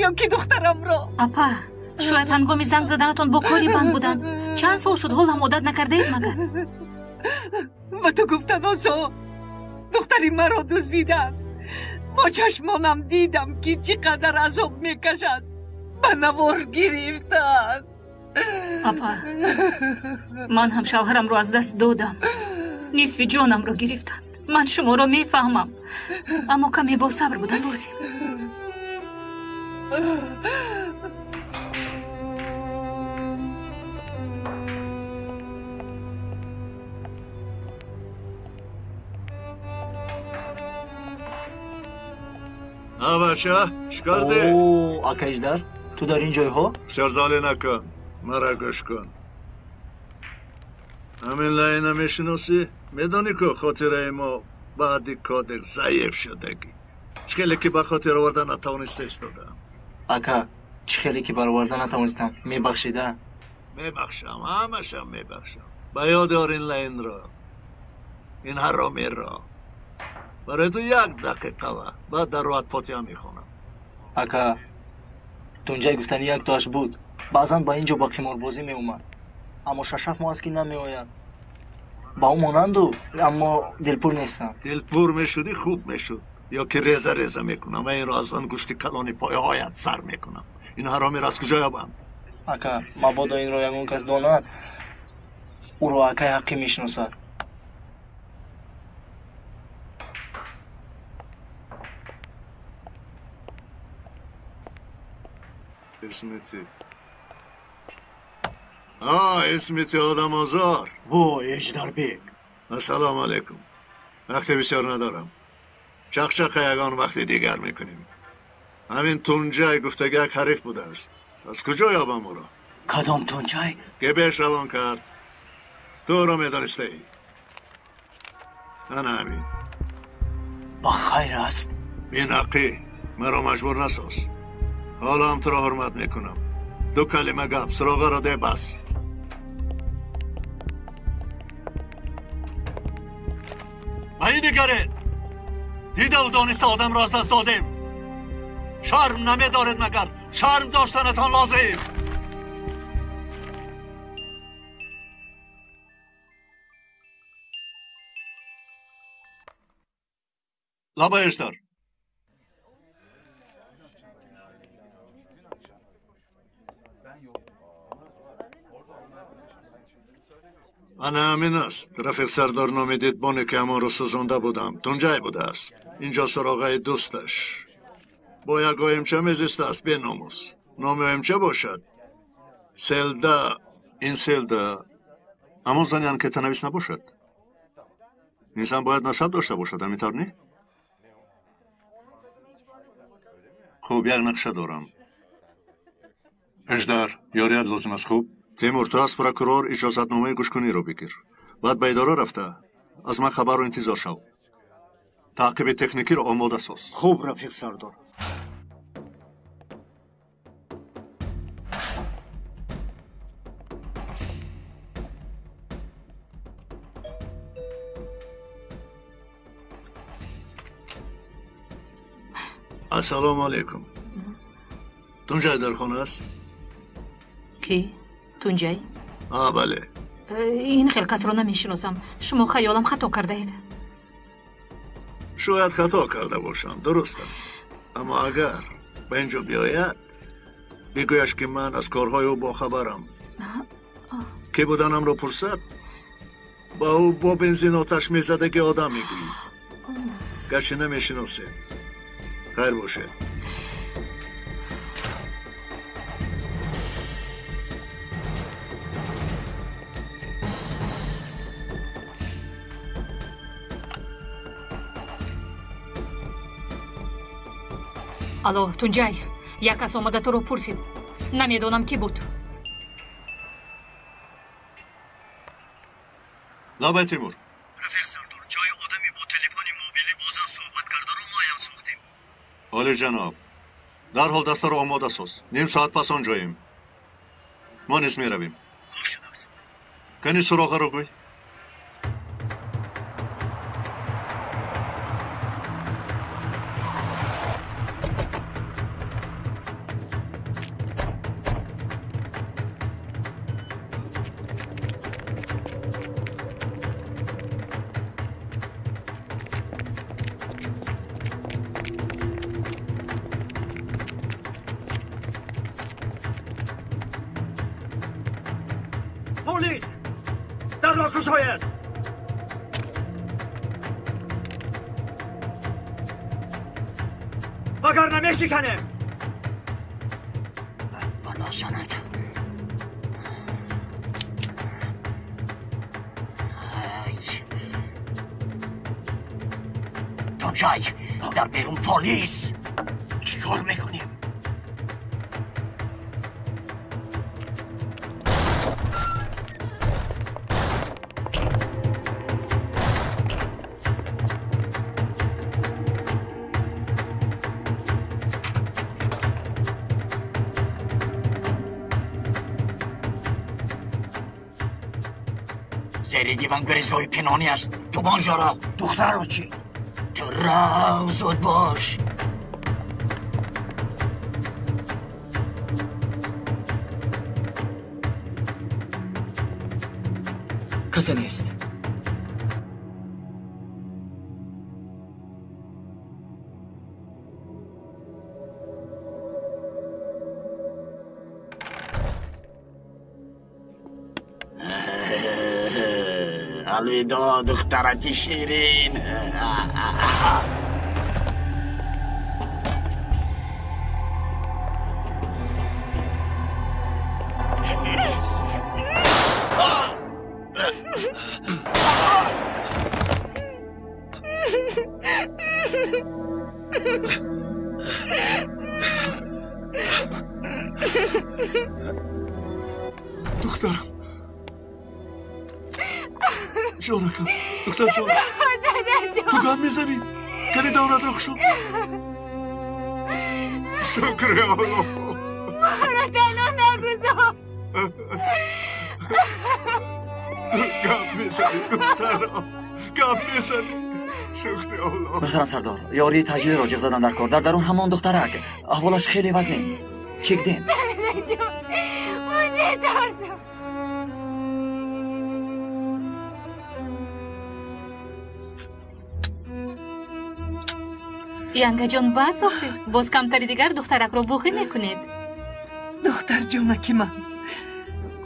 Ё ки духтарамро. Апа, шояд ҳангоми занг заданатон бо кори банд буданд. Чанд сол шуд, ҳолам одат накардаед магар? Ба ту гуфтан осон. Духтари маро дуздиданд. Бо чашмонам дидам, ки чӣ қадар азоб мекашад. Ба навор гирифтанд. Апа, ман ҳам шавҳарамро аз даст додам. Нисфи ҷонамро гирифтанд. Ман шуморо мефаҳмам, аммо каме бо сабр будан лозим. А бача, чӣ кардӣ? О, ака Иждар, ту дар ин ҷойҳо? Сарзалӣ накун, мара гӯш кун. Ҳамин лайна мешиносӣ? Медонӣ ку хотираи мо баъди кодек заиф шудагӣ. Чӣ хеле ки ба хотир оварда натавониста истодаам. Ака, чӣ хеле ки бароварда натавонистам, мебахшида? Мебахшам, ҳамашам мебахшам. Ба ёд ор ин лайнро, ин ҳаромиро. Барои ту як дақиқа вақт, баъд дар роҳат фотиҳа мехонам. Ака, тунҷай гуфтани яктоаш буд. Баъзан ба ин ҷо ба қиморбозӣ меомад. Аммо шашафт моҳ аст, ки намеояд. Ба ӯ монанду, аммо дилпур нестам. Дилпур мешудӣ, хуб мешуд. Ё ки реза реза мекунам ва инро аз ангушти калони пояҳоят сар мекунам. Ин ҳаромиро аз куҷо ёбам? Ака, мабодо инро ягон кас донад, ӯро акай ҳаққӣ мешиносад. Исмити. А, исмити одамозор. Вой, Эждарбек. Ассалому алайкум. Вақти бисёр надорам. Чақчақа ягон вақти дигар мекунем. Ҳамин Тунҷай гуфтагӣ як ҳариф будааст. Аз куҷо ёбам ӯро? Кадом Тунҷай? Ки беш равон кард. Ту ӯро медонистаӣ. Ана ҳамин. Ба хайр аст? Бинақӣ, маро маҷбур насоз. Ҳоло ҳам туро ҳурмат мекунам. Ду калима гап, суроғаро де бас. Ба ин нигаред! Дидаву дониста одамро аз даст додем. Шарм намедоред магар? Шарм доштанатон лозим. Лабай, Эждар. Ана ҳамин аст. Рафиқ Сардор номи дидбоне ки ҳамонро сӯзонда будам, Тунҷай будааст. Инҷо суроғаи дӯсташ. Бо як оимча мезистааст беномус. Номи оимча бошад Селда. Ин Селда ҳамон зани анкетанавис набошад? Ин зан бояд насаб дошта бошад, ҳамин тавр не? Хуб, як нақша дорам. Эждар, ёрият лозим аст, хуб? Тимур, ту аз прокурор иҷозатномаи гӯшкуниро бигир. Баъд ба идора рафта, аз ман хабарро интизор шав. Таъқиби техникиро омода соз. Хуб, рафиқ Сардор. Ассалому алайкум. Тунҷай дар хона аст? Кӣ? Тунҷай? А, бале. Ин хел касро намешиносам. Шумо хаёлам хато кардаед. Шояд хато карда бошам, дуруст аст. Аммо агар ба ин ҷо биёяд, бигӯяш ки ман аз корҳои ӯ бохабарам. Кӣ буданамро пурсад, ба ӯ бо бензин оташ мезадаги одам мегӯӣ. Гарчи намешиносед. Хайр бошед. Алло, Тунҷай, як кас омада туро пурсид. Намедонам кӣ буд. Лабай, Тимур. Рафиқ Сардор, ҷои одаме бо телефони мобилӣ бо зан суҳбат кардаро муайян сохтем. Олӣ ҷаноб, дарҳол дастаро омода соз. Ним соат пас он ҷоем. Мо низ меравем. Хуб шудааст. Кани суроғаро гӯй. Полис! Дарро кушоед! Вагарна мешиканем! Бало занад. Ай. Тунҷай, дар берун полис! Чӣ кор мекунем? Зери диван гурезгоҳи пинҳонӣ аст. Ту ба он ҷо рав. Духтарро чӣ? Ту рав, зуд бош. Касе нест. Алвидо, духтараки ширин. Духтарам. Ҷонакам, духтарҷон. Ту гап мезанӣ? Кани давлатро кушо. Шукри Аллоҳ. Маро танҳо нагузор. Ту гап мезанӣ, духтарам. Гап мезанӣ. Шукри Аллоҳ. Муҳтарам Сардор, ёрии таъҷилиро ҷиғ задан дар кор. Дар дарун ҳамон духтарак. Аҳволаш хеле вазнин. Чикдем. Дадаҷон, ман метарсам. Янгаҷон, бас охир. Боз камтари дигар духтаракро бухӣ мекунед. Духтарҷонаки ман,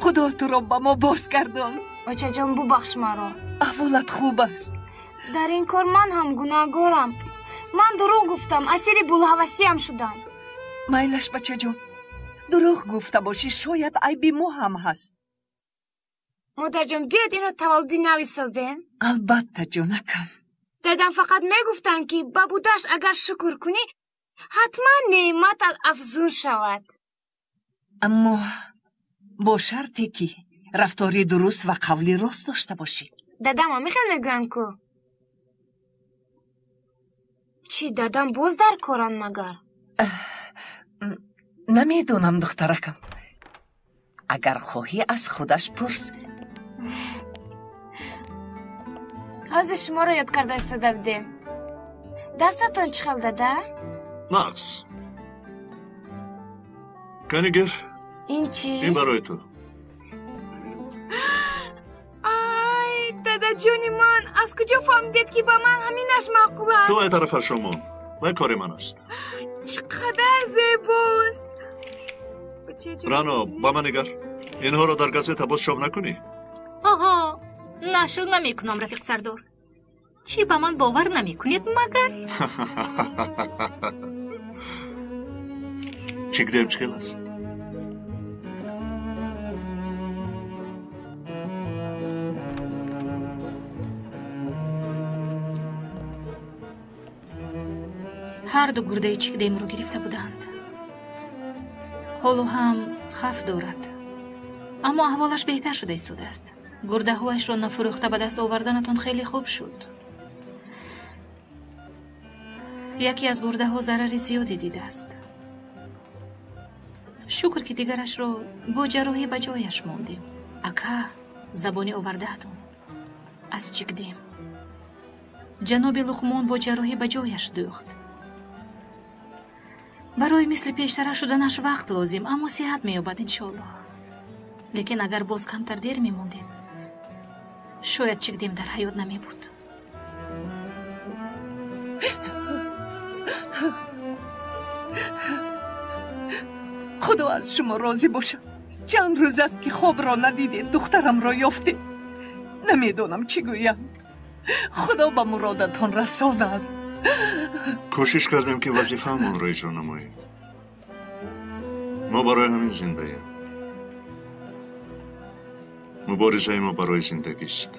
худо туро ба мо бозгардон. Очаҷон, бубахш маро. Аҳволат хуб аст? Дар ин кор ман ҳам гунаҳгорам. Ман дурӯғ гуфтам, асири булҳавасиам шудам. Майлаш, бачаҷон, дурӯғ гуфта бошӣ, шояд айби мо ҳам ҳаст. Модарҷон, биёд инро таваллуди нав ҳисобем. Албатта, ҷонакам. Дадам фақат мегуфтанд, ки ба будааш агар шукр кунӣ, ҳатман неъматат афзун шавад. Аммо бо шарте ки рафтори дуруст ва қавли рост дошта бошӣ. Дадам ҳамихел мегӯянд ку. Чӣ, дадам боз дар коранд магар? Намедонам, духтаракам. Агар хоҳӣ, аз худаш пурс. Ҳозир шуморо ёд карда истода будем. Дастатон чӣ хел, дада? Нағз. Кани гир. Ин чист? Ин барои ту. Ай, дадаҷони ман, аз куҷо фаҳмидед, ки ба ман ҳаминаш маъқул аст? Ту ай тарафа шомон. Вай кори ман аст. Чӣ қадар зебост! Рано, ба ман нигар. Инҳоро дар газета боз чоп накунӣ? Оҳо, нашр намекунам, рафиқ Сардор. Чӣ, ба ман бовар намекунед магар? Чигдем чӣ хел аст? Ҳарду гурдаи Чикдемро гирифта буданд. Ҳоло ҳам хаф дорад, аммо аҳволаш беҳтар шуда истодааст. Гурдаҳояшро нафурӯхта ба даст оварданатон хеле хуб шуд. Яке аз гурдаҳо зарари зиёде дидааст. Шукр, ки дигарашро бо ҷарроҳӣ ба ҷояш мондем. Ака, забони овардаатон аз Чикдем. Ҷаноби Луқмон бо ҷарроҳӣ ба ҷояш дӯхт. Барои мисли пештара шуданаш вақт лозим, аммо сиҳат меёбад, иншоаллоҳ. Лекин агар боз камтар дер мемондед, шояд Чикдем дар ҳаёт намебуд. Худо аз шумо розӣ бошад. Чанд рӯз аст, ки хобро надидед, духтарамро ёфтед. Намедонам чӣ гӯям. Худо ба муродатон расонад. Кӯшиш кардем, ки вазифаамонро иҷро намоем. Мо барои ҳамин зиндаем. Муборизаи мо барои зиндагист.